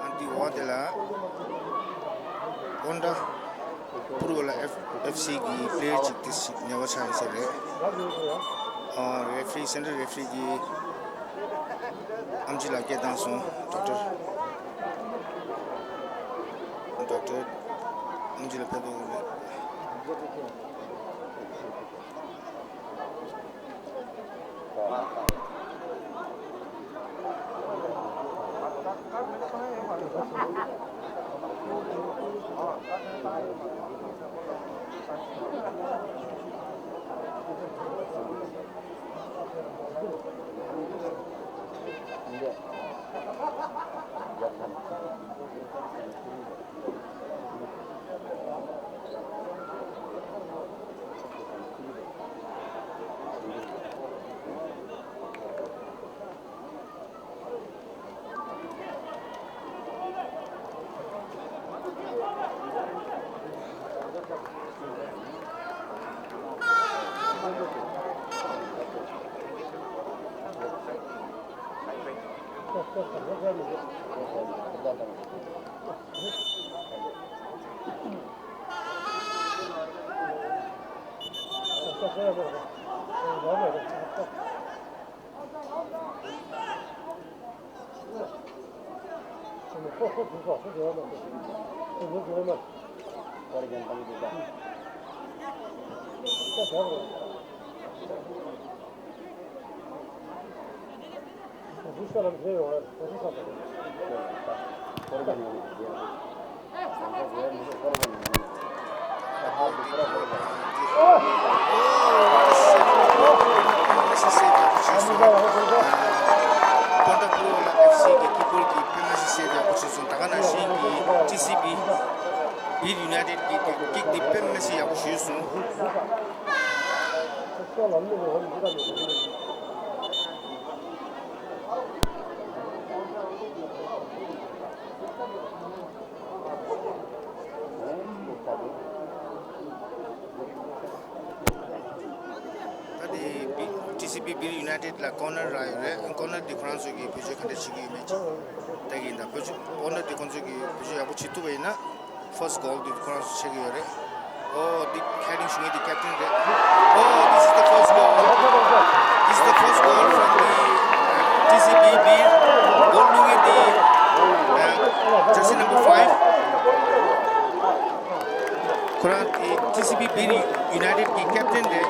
ཨ་འདི་འོག་དེ་ལ་སྤོན་ཊ་པུ་རུ་ཝེ་ལ་ཨེཕ་སི་གི་པི་ལེ་ཡར་ཅིག་དེ་ཞིག་ཉེ་བ་ཆགས་ཡིན་ས་རེད། ཨ་རེ་ཕི་རི་སེན་ཊར་རེ་ཕི་རི་གིས་ཨམ་ཆི་ལགས་སྐད་བཏང་སོང་། ཌོག་ཊར། ཌོག་ཊར་ཨམ་ཆི་ལགས་ཕེབས་འདུག་རེད། སྤོན་ཊ་ཕུ་ལ་ཨེཕ་སི་གི་ཀི་པར་གྱིས་པེ་ནལ་ཊི་སེབ་ཡག་པོ་བྱས་སོང་། ད་ག་ནང་བཞིན་གྱི་ཊི་སི་བི་བིར་ཡུ་ནའི་ཊེཌ་ཀྱི་ཀིག་འདི་པེ་ནལ་ཊི་ཡག་པོ་ཞུས་སོང་། ད་དེ་བི་ཊི་སི་བི་བིར་ཡུ་ནའི་ཊེཌ་ལ་ཀོར་ནར་རག་ཡོད་རེད། ཀོར་ནར་འདི་ཁོ་རང་ཚོ་གིས་བེད་སྤྱོད་ག་འདྲ་བྱེད་ཀྱི་ཡོད་མེད་ཅིག་ལྟ་གི་ཡིན། ད་བེད་སྤྱོད་ཀོར་ནར་འདི་ཁོ་ཚོ་གིས་བེད་སྤྱོད་ཡག་པོ་བྱེད་ཐུབ་པ་ཡིན་ན། First goal འདི་ཁོ་རང་ཚོ་ཆགས་ཀྱི་ཡོད་རེད། Oh, འདི་ཧེ་ཌིང་ཞུ་མཁན་འདི་ཀེབ་ཊེན་རེད། Oh, this is the first goal. This is the first goal from the, uh, ཊི་སི་བི་བིར། གོལ་བླུགས་མཁན་འདི, uh, jersey number five. ཁོ་རང་འདི་ཊི་སི་བི་བིར་ཡུ་ནའི་ཊེཌ་ཀྱི་ཀེབ་ཊེན་རེད།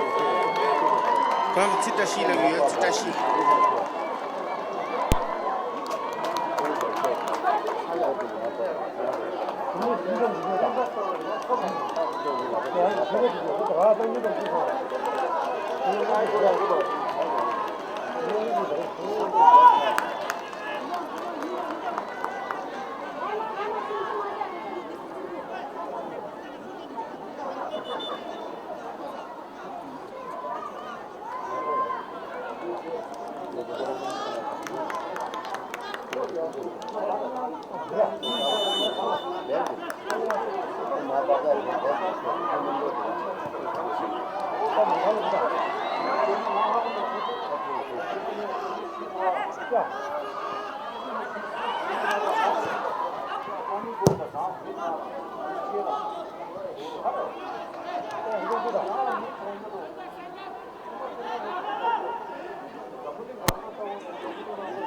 ཁོ་རང་ཚི་བཀྲ་ཤིས་ལབ་ཀྱི་ཡོད། ཚི་བཀྲ་ཤིས།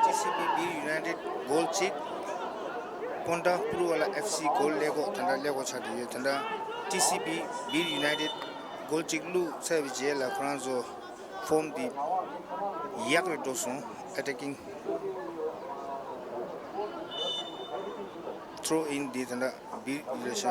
ཊི་སི་བི་བིར་ཡུ་ནའི་ཊེཌ་གོལ་གཅིག་སྤོན་ཊ་པུ་རུ་ཝ་ལ་ཨེཕ་སི་གོལ་ཀླད་ཀོར་དེ་འདྲ་ཀླད་ཀོར་ཆགས་བསྡད་ཡོད། དེ་འདྲ་ཊི་སི་བི་བིར་ཡུ་ནའི་ཊེཌ་གོལ་གཅིག་བླུགས་ཚར་བའི་རྗེས་ལ་ཁོ་རང་ཚོ་ཕོམ་འདི་ཡག་རུ་འགྲོ་སོང་། ཨེ་ཊེ་ཀིང་ཐྲོ་ཨིན་འདི་དེ་འདྲ་བིར་རེད་ཤག་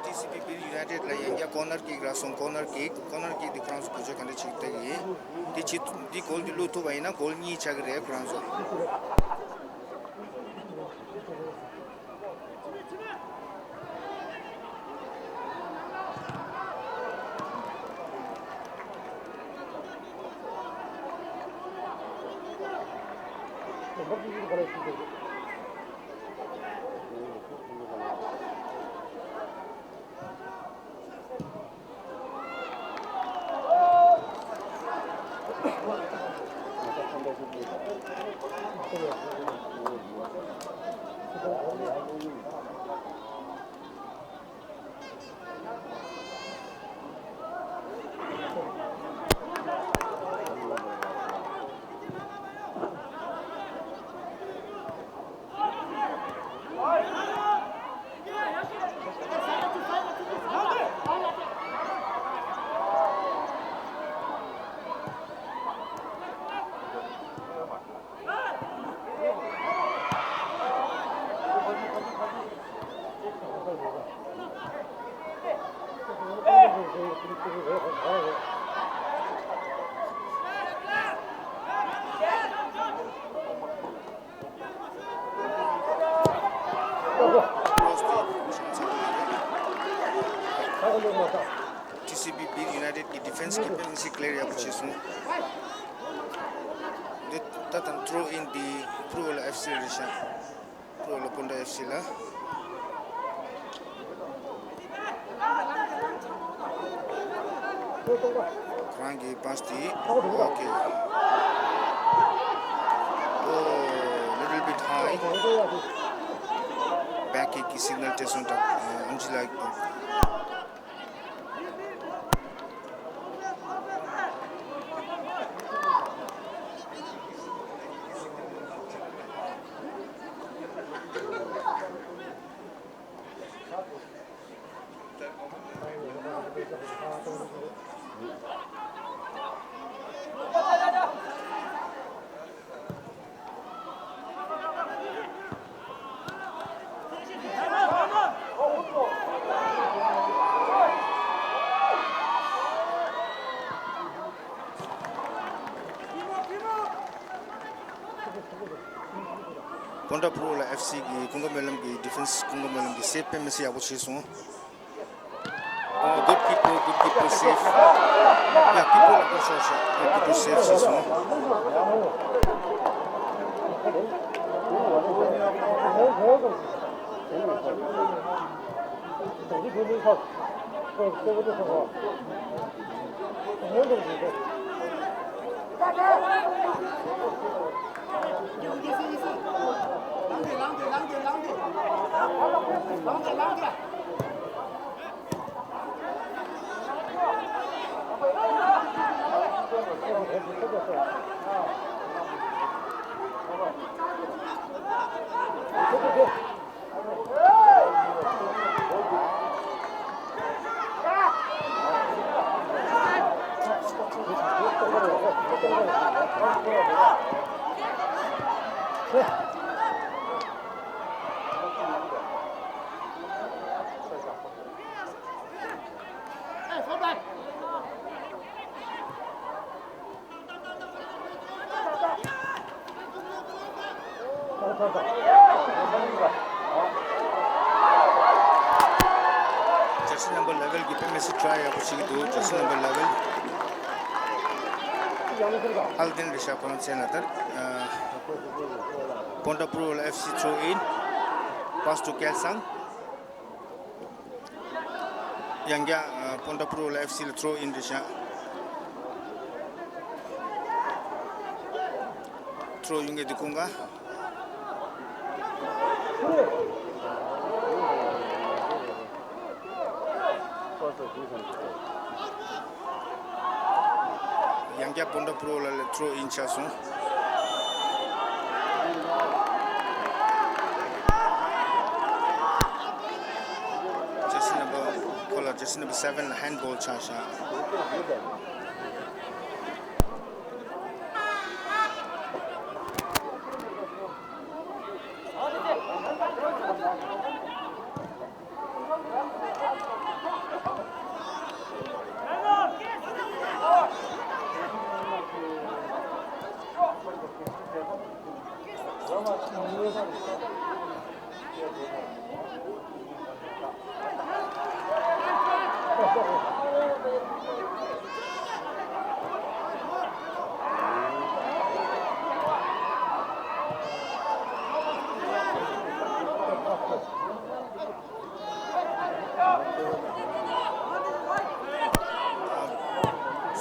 ཊི་སི་བི་བིར་ཡུ་ནའི་ཊེཌ་ལ་ཡང་བསྐྱར་ཀོར་ནར་ཀིག་རག་སོང་། ཀོར་ནར་ཀིག་ཀོར་ནར་ཀིག་འདི་ཁོ་རང་ཚོ་བེད་སྤྱོད་ག་འདྲ་བྱེད་ཀྱི་ཡིན། འདི་བྱེད་འདི་གོལ་འདི་བླུགས་ཐུབ་པ་ཡིན་ན་གོལ་གཉིས་ཆགས་ཀྱི་རེད་ཁོ་རང་ཚོ། ཊི་སི་བི་བིར་ཡུ་ནའི་ཊེཌ་ཀྱི་ཌི་ཕེན་སི་གིས་པེ་ནལ་ཊི་ཀི་ལི་ཡར་ཡག་པོ་བྱས་སོང་། འདི་ད་ཐེངས་ཐྲོ་ཨིན་འདི་པུ་རུ་ཝ་ལ་ཨེཕ་སི་རེད་ཤག་པུ་རུ་ཝ་ལ་སྤོན་ཊ་ཨེཕ་སི་ལ། ཁོ་རང་གི་པཱ་སི་དེ། ཨོ་ཁེ། Oh, little bit high. བེག་ཀིག་གི་སིག་ནལ་སྤྲད་སོང་། ད་ཨམ་ཆི་ལགས། སྤོན་ཊ་ཕུ་རུ་ཝེ་ལ་ཨེཕ་སི་གི་ཀུན་དགའ་སྨོན་ལམ་གྱི་ཌི་ཕེན་སི། ཀུན་དགའ་སྨོན་ལམ་གྱི་སེབ་དཔེ་མི་སྲིད་ཡག་པོ་བྱས་སོང་། Oh, good keeper, good keeper save. Yeah, keeper ལ་སྐོར་ཤོར་ཤག good keeper save བྱས་སོང་། Jersey number eleven གི་དཔེ་མི་སྲིད་ཊ་རའི་ཡག་པོ་བྱེད་ཀྱི་འདུག Jersey number eleven. ཨལ་དིན་རེད་ཤག་ཁོ་རང་མཚན་ལ་ལྟར། སྤོན་ཊ་ཕུ་རུ་ཝེ་ལ་ཨེཕ་སི་throw in. Pass to Kelsang. ཡང་བསྐྱར་སྤོན་ཊ་ཕུ་རུ་ཝེ་ལ་ཨེཕ་སི་ལ་ཐྲོ་ཨིན་རེད་ཤག་ཐྲོ་ཡོང་གི་འདུག་ཀུན་དགའ། ཡང་བསྐྱར་སྤོན་ཊ་ཕུ་རུ་ཝེ་ལ་ལ་ཐྲོ་ཨིན་ཆགས་སོང་། Jersey number ཁོ་ལ་jersey number seven ལ་ཧེན་བྷོལ་ཆགས་ཤག་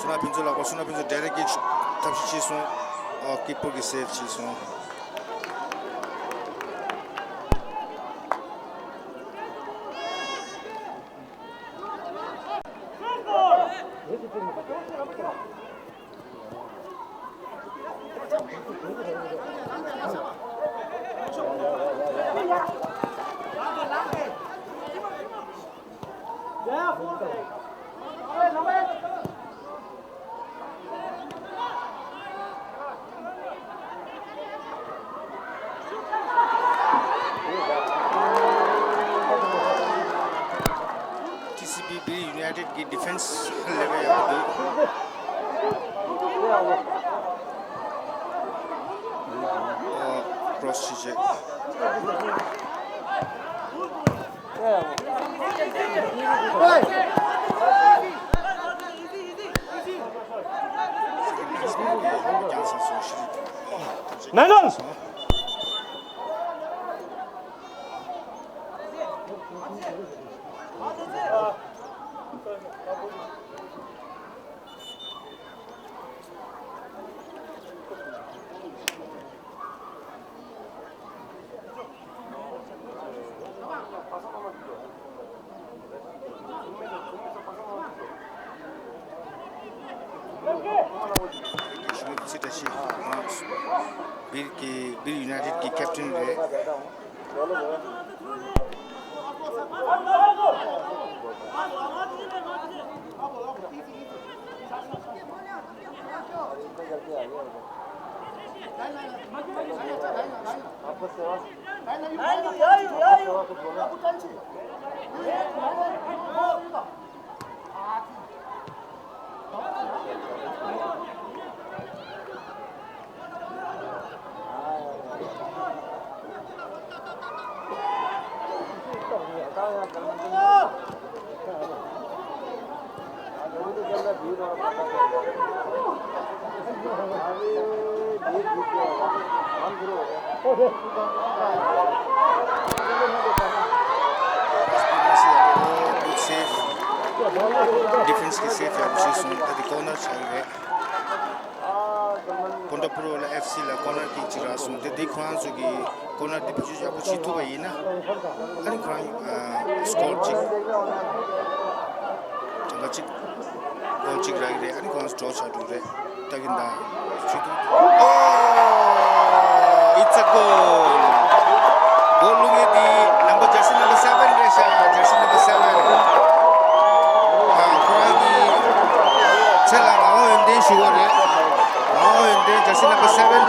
བསོད་ནམས་ཕུན་ཚོགས་ལགས་པ། བསོད་ནམས་ཕུན་ཚོགས་ཌའི་རེག་ཀེ་ཆ་ཐབས་ཤེས་བྱས་སོང་། ཨ། ཀིཔ་པར་གྱིས་སེབ་བྱས་སོང་། ཊི་སི་བི་བིལ་ཡུ་ནའི་ཊེཌ་ཀྱི་ཌི་ཕེན་སི་ལེ་བལ་ཡག་པོ་འདུག་ཨོ། ཀྲོ་སི་བྱས་བྱས། མེ་ནོན། བིལ་གྱི་བིལ་ཡུ་ནའི་ཊེཌ་ཀྱི་ཀེབ་ཊན་རེད། Good save. Defence གི save ཡག་པོ་བྱས་སོང་། ད་དེ་corner ཆགས་ཡོད་རེད། སྤོན་ཊ་ཕུ་རུ་ཝེ་ལ་ཨེཕ་སི་ལ་corner kick གཅིག་རག་སོང་། དེ་དེ་ཁོ་རང་ཚོ་གི་corner དེ་བེད་སྤྱོད་ཡག་པོ་བྱེད་ཐུབ་པ་ཡིན་ན། ཨ་ནི་ཁོ་རང་score གཅིག་གྲངས་ཀ་གཅིག goal གཅིག་རག་གི་རེད། ཨ་ནི་ཁོ་རང་ཚོ་draw ཆགས་འགྲོ་གི་རེད། ད་གིན་དང་ཆུ་ཐུག་ཨོ། It's a goal. Goal བླུགས་མཁན་དེ་number jersey number seven རེད་ཤག jersey number seven. ཨ། ཁོ་རང་གི་ཚེ་ལ་ངག་དབང་ཡོན་ཏན་ཞུ་བ་རེད། ངག་དབང་ཡོན་ཏན་jersey number seven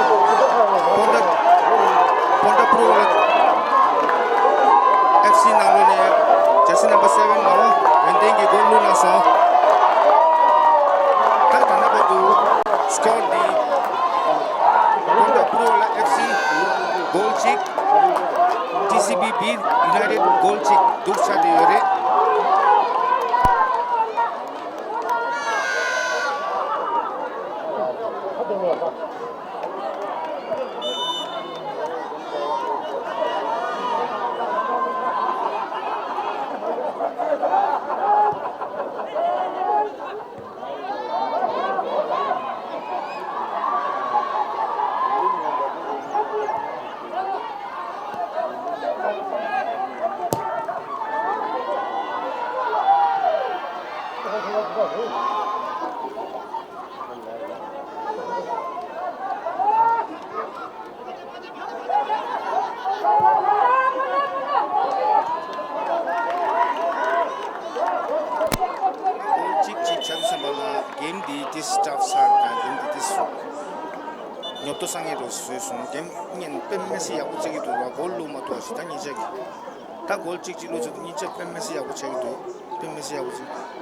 སྤོན་ཊ་སྤོན་ཊ་ཕུ་རུ་ཝེ་ལ་ཨེཕ་སི་ནང་ལོགས་ནས་jersey number seven ངག་དབང་ཡོན་ཏན་གྱིས་goal བླུགས་གནང་སོང་། ད་ད་ལྟ་བར་དུ་score འདི་སྤོན་ཊ་ཕུ་རུ་ཝེ་ལ་ཨེཕ་སི་goal གཅིག་ཊི་སི་བི་བིར་ཡུ་ནའི་ཊེཌ་goal གཅིག་འདུག་ཆགས་བསྡད་ཡོད་རེད། གཅིག་གཅིག་ཆགས་སོང་བ་ལ། གེམ་འདི་ཏིས་tough ཚར་དང་། གེམ་འདི་ཏིས་ཉོབ་ཏོ་སང་ངེ་རུ་བཟོས་སོང་། གེམ་ཉན་དཔེ་མི་སྲིད་ཡག་པོ་བྱེད་ཀྱི་འདུག་ལ། གོལ་བླུགས་མ་ཐུབ་ཞིག་ད་གཉིས་ཆ་གི་ད་གོལ་གཅིག་གཅིག་བླུགས་ཚུལ་གཉིས་ཆ་དཔེ་མི་སྲིད་ཡག་པོ་བྱེད་ཀྱི་འདུག་དཔེ་མི་སྲིད་ཡག་པོ་བྱེད་ཀྱི་འདུག་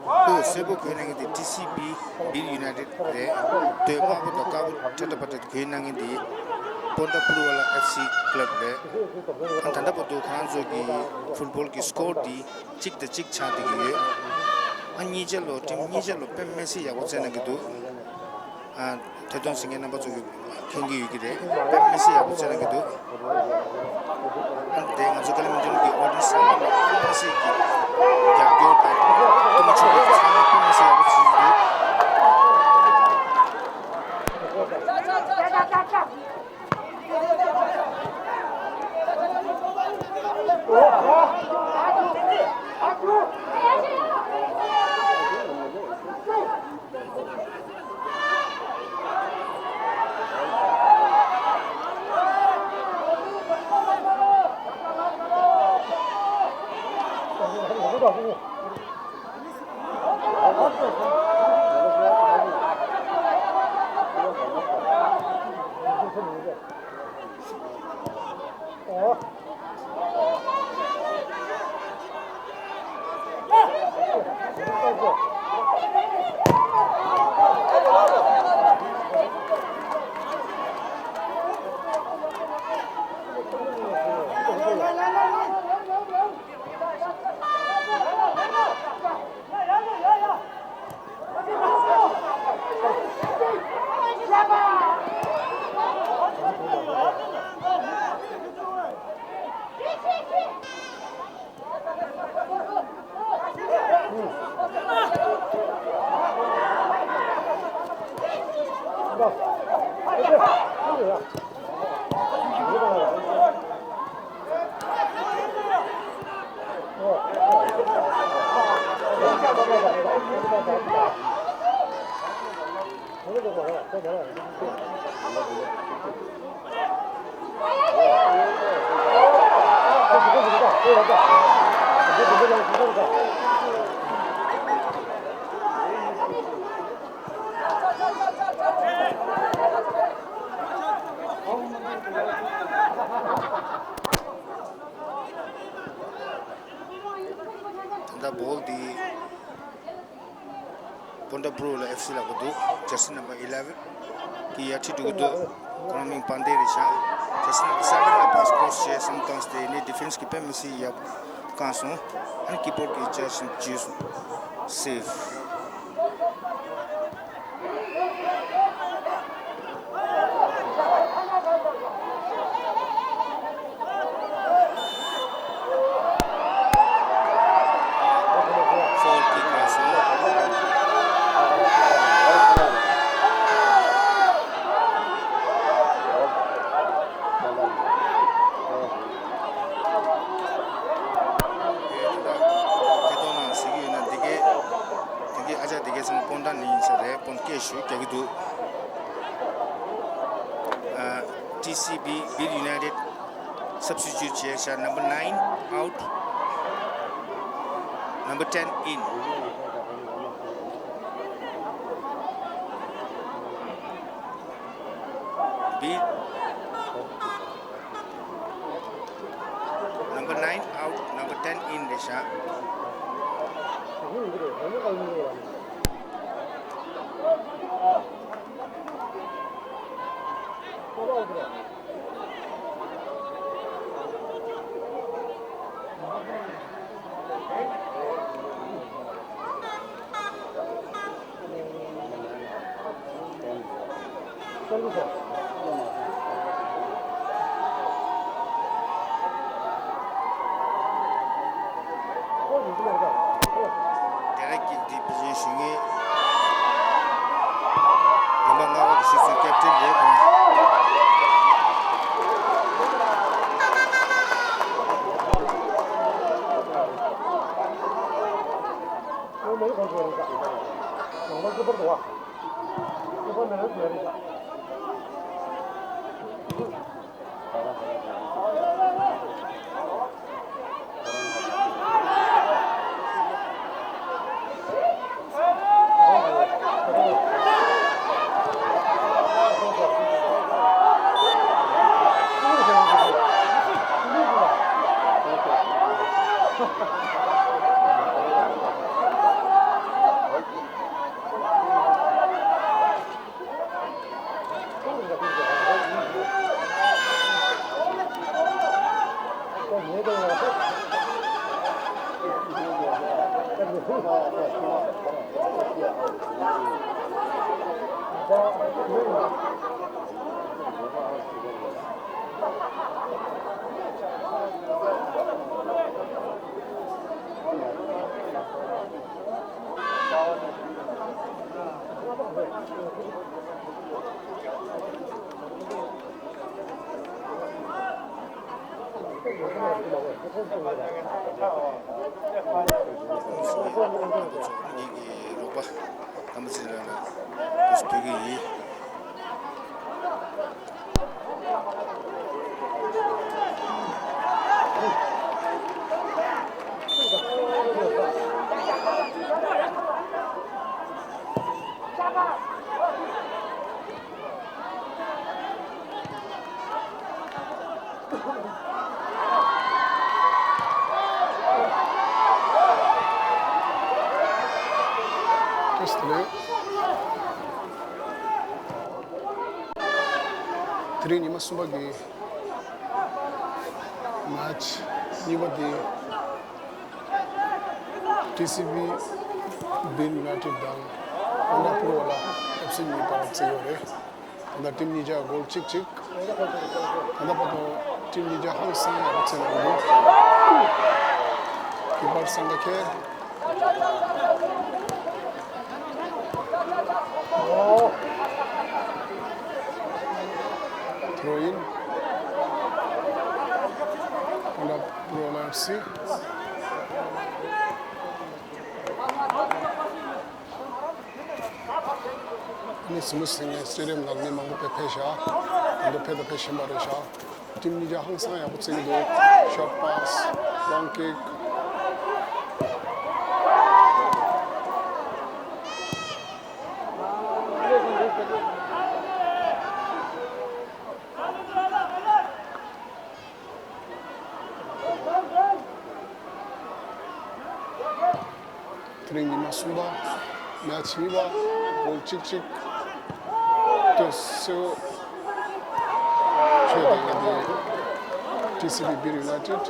ཨོ་སེར་པོ་གོན་གནང་མཁན་དེ་ཊི་སི་བི་བིལ་ཡུ་ནའི་ཊེཌ་རེད། སྟོད་དམར་པོ་དང་དཀར་པོ་ཁྲ་ཁྲ་པ་ཏྲ་གོན་གནང་མཁན་དེ་པོན་ཏ་པུ་རུ་ཝ་ལ་ཨེཕ་སི་ཀླབ་རེད། ཨ་ད་ལྟ་བར་དུ་ཁོ་རང་ཚོ་གི་ཕུཊ་བོལ་གི་སི་ཀོར་དེ་གཅིག་དང་གཅིག་ཆགས་བསྡད་ཀྱི་ཡོད། ཨ་གཉིས་ཆ་ལོ་ཊིམ་གཉིས་ཆ་ལོ་དཔེ་མི་སྲིད་ཡག་པོ་རྩེད་གནང་གི་འདུག་ཨ་ཐད་གཏོང་གཟིགས་མཁན་རྣམ་པ་ཚོ་གི་མཁྱེན་གྱི་ཡོད་ཀྱི་རེད། དཔེ་མི་སྲིད་ཡག་པོ་རྩེད་གནང་གི་འདུག་ཨ་དེ་ང་ཚོ་ཀ་ལི་མི་ཏོན་གྱི་ཨོ་ཌི་ཡེན་སི་ཚང་མ་ལ་དཔེ་མི་སྲིད་ཀྱི་རྒྱབ་སྐྱོར་དང་ཐུགས་མ་ཆུང་བའི་ཚང་མ་དཔེ་མི་སྲིད་ཡག་པོ་བྱེད་ཀྱི་འདུག་ད་ལྟ་བོལ་འདི་པོན་ཏ་པུ་རུ་ཝ་ལ་ཨེཕ་སི་ལབ་ཀྱི་འདུག་ཇར་སི་ནམ་བར་ཨི་ལེ་ཝན་གྱིས་ཡར་ཁྲིད་འགྲོ་གི་འདུག་ཁོ་རང་མིང་པན་ཏེ་རེད་ཤག་ཇར་སི་ནམ་བར་སེ་ཝན་ལ་པཱ་སི་ཀོ་རོ་སི་བྱས་བསམ་བཏང་སྟེ་ནི་ཌི་ཕེན་སི་གིས་དཔེ་མི་སྲིད་ཡག་པོ་བཀང་སོང་། ཨ་ནི་ཀིག་བོར་གྱི་ཇར་སི་བརྗོད་སོང་། སེབ། ཕོལ་ཀིག་ལ་སོང་། དེ་དོན་ནང་གཟིགས་ཡོད་ན་འདི་གའི་འདི་གའི་ཨ་ཅག་འདི་གའི་ཚང་མ་སྤོན་ཊ་ནི་ཡིན་ས་རེད། སྤོན་སྐད་ཞུ་རྒྱག་གི་འདུག་ཨ། ཊི་སི་བི་བིལ་ཡུ་ནའི་ཊེཌ་སབ་སི་ཊི་ཊུཊ་བྱས་ཤག Number nine out, number ten in. བིལ། Number nine out, number ten in རེད་ཤག་དེ་རིང་གི་འདི་བི་ཞིང་ཞུ་ངེས། རིམ་པ་ལྔ་པ་གི་ཞུ་ཚུལ་ཀེབ་ཏིན་རེད་ཁོང་། ངེད་ཀྱི་རོགས་པ་དམ་པ་ཚེ་རིང་ལགས་ལ་ཕུལ་གྱི་ཡིན། དེ་རིང་ཉི་མ་གསུམ་པ་གི་མེ་ཆི་གཉིས་པ་དེ། ཊི་སི་བི་བིར་ཡུ་ནའི་ཊེཌ་དང་ཀོན་ཌ་པུར་ཝ་ལ་ཨེཕ་སི་གཉིས་བར་རྩེད་ཡོད་རེད། ད་ལྟ་ཊིམ་གཉིས་ཆ་གོལ་གཅིག་གཅིག་ད་ལྟ་བར་དུ་ཊིམ་གཉིས་ཆ་ཧང་སང་ཡག་པོ་རྩེད་གནང་གི་འདུག་གི་པར་སང་ག་ཁེལ། ཐོ་ཨིན། ཀོན་ཌ་པུར་ཝ་ལ་ཨེཕ་སི། ཨ་ནི་གཟིགས་མོ་གཟིགས་མཁན་སི་ཊེ་ཌི་ཡམ་ནང་མི་མང་པོ་དཔེ་ཕེབས་ཤག་ད་དུང་ཕེབས་དང་ཕེབས་བཞིན་པ་རེད་ཤག་ཊིམ་གཉིས་ཀ་ཧང་སང་ཡག་པོ་རྩེ་གི་འདུག་ཤོཊ་པཱས། ལོང་ཀིག་དེ་རིང་ཉི་མ་གསུམ་པ། མེ་ཆི་གཉིས་པ། གོལ་གཅིག་གཅིག་སྟོད་སེར་པོ་མཆོད་ལྡན་ངེས་དེ་ཊི་སི་བི་བིར་ཡུ་ནའི་ཊེཌ།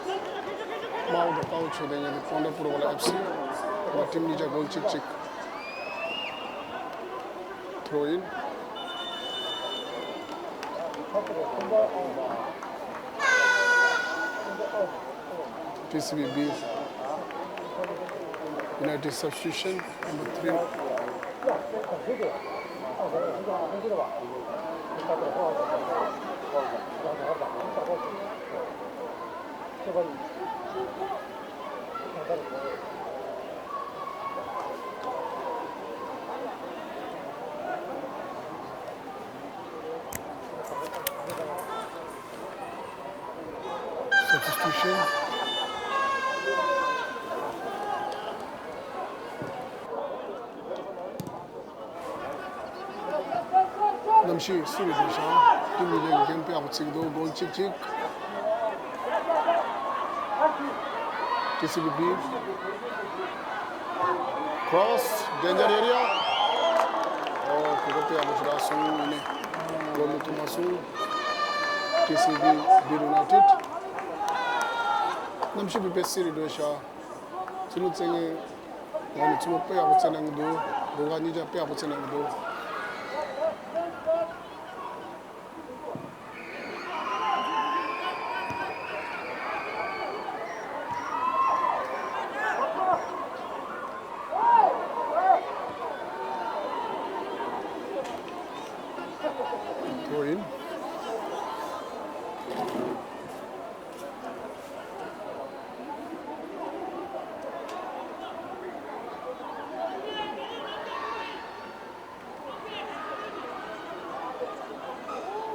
དམར་པོ་དང་དཀར་པོ་མཆོད་ལྡན་ངེས་དེ་ཀོན་ཌ་པུར་ཝ་ལ་ཨེཕ་སི། ང་ཊིམ་གཉིས་ཆ་གོལ་གཅིག་གཅིག་ཐོ་ཨིན། ཊི་སི་བི་བིར་ཡུ་ནའི་ཊེཌ། Substitution number three. Substitution. གནམ་གཤིས་བསིལ་བའི་དུས་ཤིང་། ཊིམ་གཉིས་ཀྱི་འགན་དཔེ་ཡག་པོ་བརྩི་གི་འདུག་གོལ་གཅིག་གཅིག་ཊི་སི་བི་བིར། Cross, danger area. ཨོ། གོ་སྐབས་དཔེ་ཡག་པོ་ཞིག་རག་སོང་། ཡིན་ནའི་གོལ་མི་ཐུབ་མ་སོང་། ཊི་སི་བི་བིར་ཡུ་ནའི་ཊེཌ། གནམ་གཤིས་དཔེ་བསིལ་རེད་འགྲོ་ཤག་ཚུ་ལུ་རྩེད་མཁན་ང་ནི་ཚུ་མོ་དཔེ་ཡག་པོ་རྩེད་གནང་གི་འདུག་རུ་ཁག་གཉིས་ཀ་དཔེ་ཡག་པོ་རྩེད་གནང་གི་འདུག་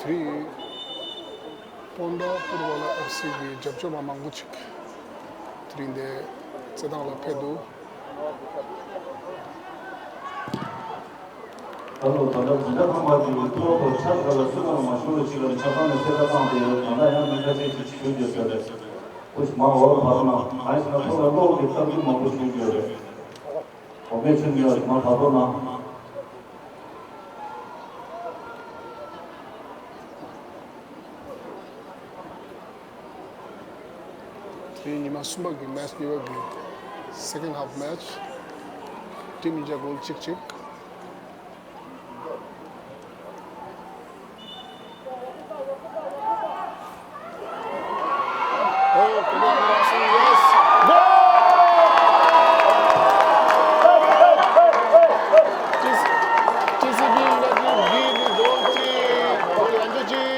དེ་རིང་སྤོན་ཊ་པུར་ཝ་ལ་ཨེཕ་སི་གི་རྒྱབ་སྐྱོར་བ་མང་པོ་ཅིག་དེ་རིང་འདིར་རྩེད་ཐང་ལ་ཕེབས་འདུག་ད་ལོ་ད་ལྟ་འཛིན་གྲྭ་ཁང་པ་དེ་ཐོག་ཏུ་ཆབ་ག་ལ་སུ་ག་ལ་མ་ཤོར་བའི་ཆེད་ལ་ཆབ་ཁང་ནས་གསལ་བསྒྲགས་བཏང་སྟེ་ཡོད། ད་ལྟ་ཡང་མི་ཁ་ཤས་ཤིག་ཞུ་རྒྱུ་ཡོད་རེད། ཁོ་ཞིག་མ་འོར་བར་ན་གང་ཞིག་ན་ཐོག་ལ་གློག་གི་སྟབས་བདེ་མང་པོ་ཞུ་རྒྱུ་ཡོད་རེད། འོ་མའི་ཆུ་ནི་ཡོད་མ་ད་དོ་ན། དེ་ཉི་མ་གསུམ་པ་གི་མེ་ཆི་གཉིས་པ་གི་སེ་ཀེན་ཌི་ཧཱབ་མེ་ཆི། ཊིམ་གཉིས་ཀ་གོལ་གཅིག་གཅིག་ཨོ། གོ་བ་ཁོ་རང་སོང་། ཡེ་སི། གོལ། ཊི་སི། ཊི་སི་བི་ཡུ་ནའི་ཊེཌ་བི་ནི་གོལ་གཅིག་གོལ་ཡང་ཅོ་གཅིག་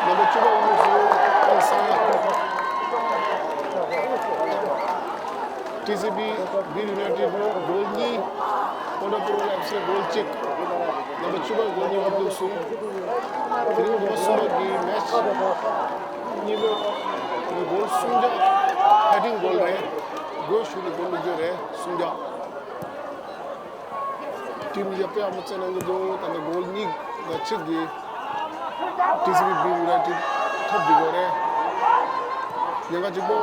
རྣམ་པ་བཅུ་པ་དབུ་བཞུགས་ཧང་སང་། ཊི་སི་བི་བི་ཡུ་ནའི་ཊེཌ་གོལ་གཉིས། སྤོན་ཊ་པུར་ཝ་ལ་ཨེཕ་སི་གོལ་གཅིག་རྣམ་པ་བཅུ་པ་གོལ་གཉིས་བབས་འདུག་གསུངས། དེ་རིང་ཉི་མ་གསུམ་པ་གི་མེ་ཆི་གཉིས་པོ་གོལ་སུམ་བརྒྱ་ཧེ་ཌིང་གོལ་རེད། སྒོའི་གཞུག་ནས་གོལ་འདུག་རྒྱུ་རེད། སུམ་བརྒྱ། ཊིམ་གཉིས་ཀ་དཔེ་ཡག་པོ་རྩེད་གནང་གི་འདུག་ད་ལྟ་གོལ་གཉིས་དང་གཅིག་གིས་ཊི་སི་བི་བི་ཡུ་ནའི་ཊེཌ་ཐོབ་འདུག་གོ་རེད། ཉེན་ཁ་གཅིག་པོ་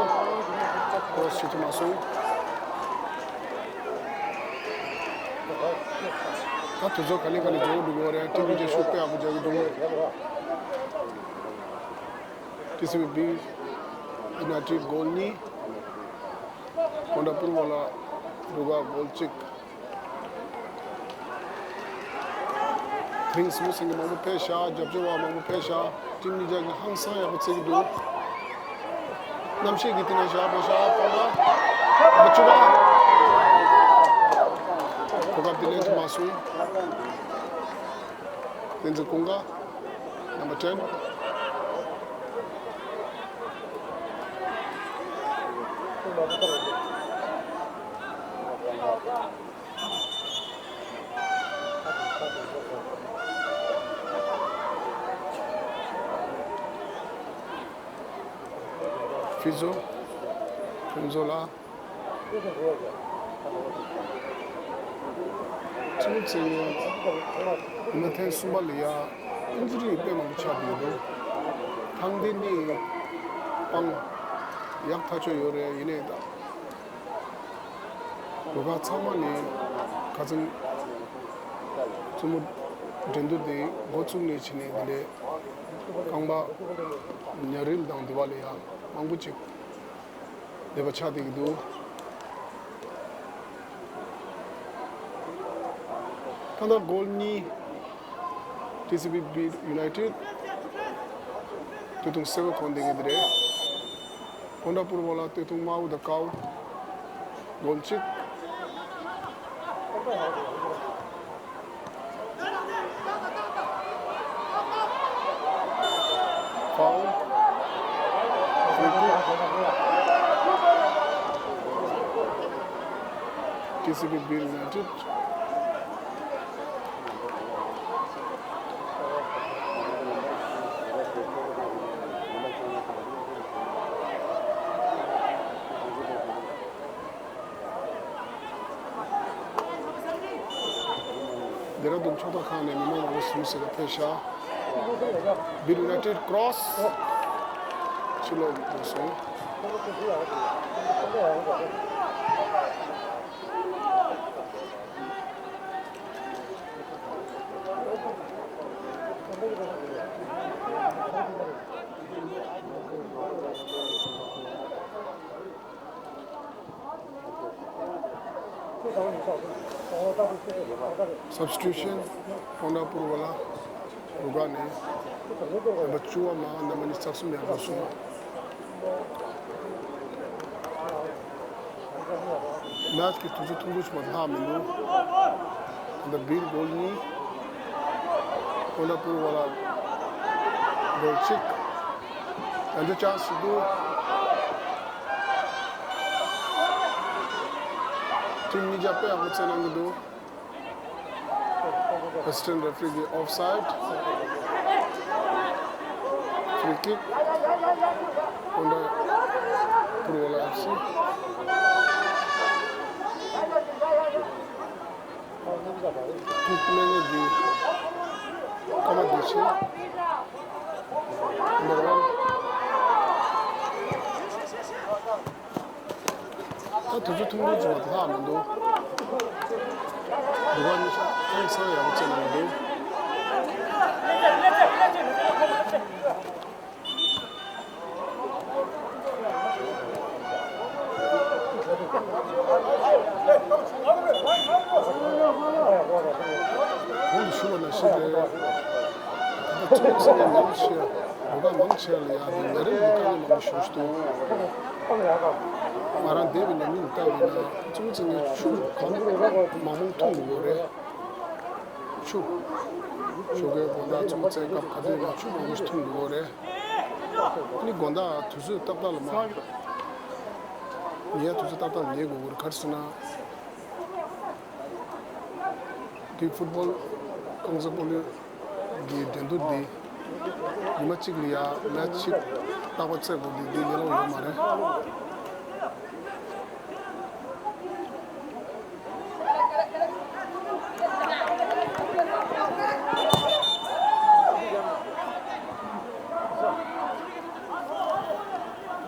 ཀོ་རོ་སི་བྱེད་ཐུབ་མ་སོང་། ད་དུས་ཚོད་ག་ལེ་ག་ལེ་འགྲོ་འདུག་གོ་རེད། ཊིམ་གཉིས་ཀ་ཤུགས་དཔེ་ཡག་པོ་རྒྱག་གི་འདུག་ཊི་སི་བི་བི་ཡུ་ནའི་ཊེཌ་གོལ་གཉིས། སྤོན་ཊ་པུར་ཝ་ལ་རུ་ཁག་གོལ་གཅིག་དེ་རིང་སུ་མོ་སེང་གེ་མང་པོ་ཕེབས་ཤག་རྒྱབ་སྐྱོར་བ་མང་པོ་ཕེབས་ཤག་ཊིམ་གཉིས་ཀ་གིས་ཧང་སང་ཡག་པོ་རྩེ་གི་འདུག་རྣམ་ཤེས་ཀྱིས་དེ་ན་བཞག་པ་ཤག་པ་ལ་མ་བཅུག་པ། གོ་སྐབས་དེ་ལེན་ཐུབ་མ་སོང་། བསྟན་འཛིན་ཀུན་དགའ། Number ten. ཕུན་ཚོགས། ཕུན་ཚོགས་ལགས། ཁྲིམས་རྩོད་ཉམས་ཐེངས་གསུམ་པ་ལ་ཡ་ཨིན་ཇུ་རི་དཔེ་མང་པོ་ཆགས་བསྡད་འདུག་ཐང་འདི་ནི་སྤང་ཡག་ཐག་ཆོད་ཡོད་རེད། ཡིན་ནའི་ད་རུ་ཁག་ཚང་མ་ནི་ཁ་སང་རྩེད་མོ་འགྲན་བསྡུར་དེ་འགོ་བཙུགས་ནས་བྱས་ནས་དེ་འདྲའི་རྐང་པ་ཉ་རིལ་དང་དེ་བ་ལ་ཡ་མང་པོ་ཅིག་ལེགས་པ་ཆགས་བསྡད་ཀྱི་འདུག་ད་ལྟ་གོལ་གཉིས། ཊི་སི་བི་བི་ཡུ་ནའི་ཊེཌ་སྟོད་ཐུང་སེར་པོ་གོན་བསྡད་མཁན་དེ་རེད། སྤོན་ཊ་པུར་ཝ་ལ་སྟོད་ཐུང་དམར་པོ་དང་དཀར་པོ། གོལ་གཅིག Foul. Free kick. ཊི་སི་བི་བི་ཡུ་ནའི་ཊེཌ། ལྡེ་ར་ལྡུན་ཕྱོགས་བསྒྲགས་ཁང་ནས་མི་མང་མང་པོ་ཟུར་ཟུར་ལ་ཕེབས་ཤག་བི་ཡུ་ནའི་ཊེཌ་ཀོ་རོ་སི་ཕྱི་ལོགས་འགྲོ་སོང་། Substitution. སྤོན་ཊ་པུར་ཝ་ལ་རུ་ཁག་ནས་རྣམ་པ་བཅུ་པ་མ་རྣམ་པ་ཉི་ཤུ་རྩ་གསུམ་ཡར་འགྲོ་སོང་། མེ་ཆི་གི་དུས་ཚོད་ཐུང་ཐུང་ཞིག་མ་ལྷག་མི་འདུག་ད་ལྟ་བི་ཡུ་གོལ་གཉིས། སྤོན་ཊ་པུར་ཝ་ལ་ གོལ་གཅིག་ཡང་འདི་ཅན་སི་འདུག་ཊིམ་གཉིས་ཀ་དཔེ་ཡག་པོ་རྩེད་གནང་གི་འདུག Assistant referee གིས་ཨོཕ་སའིཌ། ཕི་རི་ཀིག་སྤོན་ཊ་པུར་ཝ་ལ་ཨེཕ་སི། ཀིག་ལེན་མཁན་འདི་ཀརྨ་བདེ་ཆེན། ནམ་བར་ཝན། ད་དུས་ཚོད་ཐུང་ཐུང་ཅིག་མ་གཏོགས་ལྷག་མི་འདུག་འདི་ག་ནི་ཤ་ཁང་ཚང་ཡག་པོ་རྩེད་གནང་གི་འདུག་གོང་དུ་ཞུས་པ་ནང་བཞིན་རེད། ད་ལྟ་ཚོགས་ཚད་ནས་མང་ཆེ་བ། ལོ་ཁ་མང་ཆེ་ལ་ཡང་ནི་ཉ་རིགས་ཀྱི་དཀའ་ངལ་མང་པོ་ཞིག་འདུག་ང་རང་བསྡད་པའི་ཉམས་མྱོང་ལྟ་བས་ན་གཙོ་བོ་ཚན་གྱི་ཆུ་གང་མང་མང་འཐུང་དགོས་རེད། ཆུ། ཞོགས་ཀའི་དགོང་དག་གཙོ་བོ་ཚན་སྐབས་ག་དུས་ན་ཆུ་མང་པོ་ཞིག་འཐུང་དགོས་རེད། ཨ་ནི་དགོང་དག་དུས་ཚོད་ཏག་ཏག་ལ་མ། ཉལ་དུས་ཚོད་ཏག་ཏག་ལ་ཉལ་དགོས་རེད། ག་རེ་ཟེར་ན། འདི་ཕུཊ་བོལ་རྐང་རྩེད་སྤོ་ལོ་གི་འགྲན་བསྡུར་འདི་ཉི་མ་གཅིག་ལ་ཡ་མེ་ཆི་གཅིག་རྟག་པར་རྩེ་དགོས་འདུག་འདི་ལས་སླ་པོ་ཡོད་མ་རེད།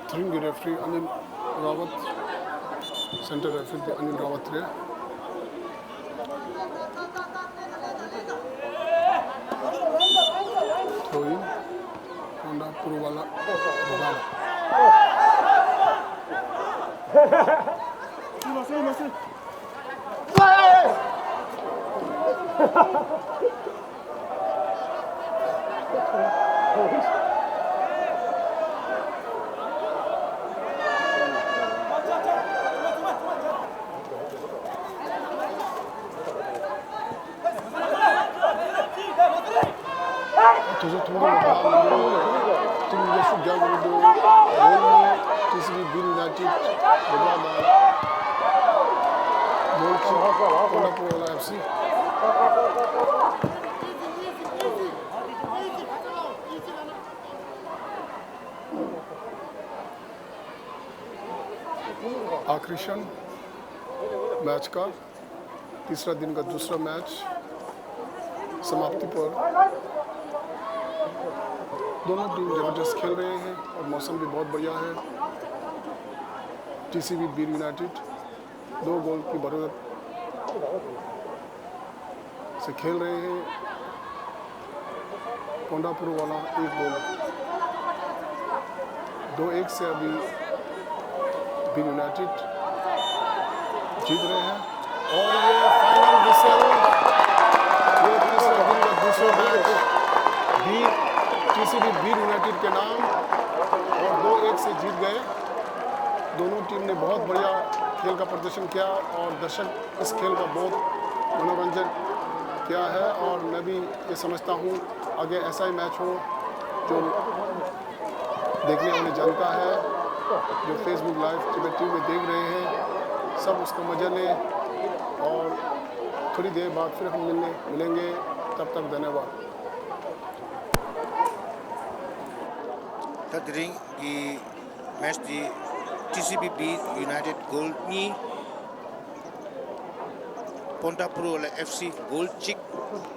དེ་རིང་གི་རེ་ཕི་རི་ཨ་ནིལ་ར་ཝཏ། སེན་ཊར་རེ་ཕི་རི་དེ་ཨ་ནིལ་ར་ཝཏ་རེད། ཐོ་ཡིན། སྤོན་ཊ་པུར་ཝ་ལ་རུ་ཝ་ལ། དུས་ཚོད་ཐུང་ཐུང་ལ་བབས་ཡོད། ཊིམ་གཉིས་ཀ་ཤུགས་རྒྱག་དགོས་འདུག་གོལ་གཉིས་ཊི་སི་བི་བྷི་ཡུ་ནའི་ཊིཌ་རུ་ཝ་ལ། གོལ་གཅིག་སྤོན་ཊ་པུར་ཝ་ལ་ཨེཕ་སི། आखिरी क्षण मैच का। तीसरा दिन का दूसरा मैच समाप्ति पर। दोनों टीम जबरदस्त खेल रहे हैं और मौसम भी बहुत बढ़िया है। टीसीबी बीर यूनाइटेड दो गोल की बढ़त से खेल रहे हैं। पोंडापुर वाला एक गोल, दो एक से अभी बीर यूनाइटेड जीत रहे हैं। और ये फाइनल व्हिसल, ये तीसरे दिन का दूसरा मैच, बीर, टीसीबी बीर यूनाइटेड के नाम, और दो एक से जीत गए। दोनों टीम ने बहुत बढ़िया खेल का प्रदर्शन किया और दर्शक इस खेल का बहुत मनोरंजन किया है और मैं भी ये समझता हूँ आगे ऐसा ही मैच हो जो देखने वाली जनता है, जो Facebook लाइव टिबेट टीवी में देख रहे हैं, सब उसका मज़ा लें और थोड़ी देर बाद फिर हम मिलने मिलेंगे। तब तक धन्यवाद। ད་དེ་རིང་གི་མེཆ་འདི་ཊི་སི་བི་བྷི་ཡུ་ནའི་ཊེཌ་གོལ་གཉིས། སྤོན་ཊ་པུར་ཝ་ལ་ཨེཕ་སི་གོལ་གཅིག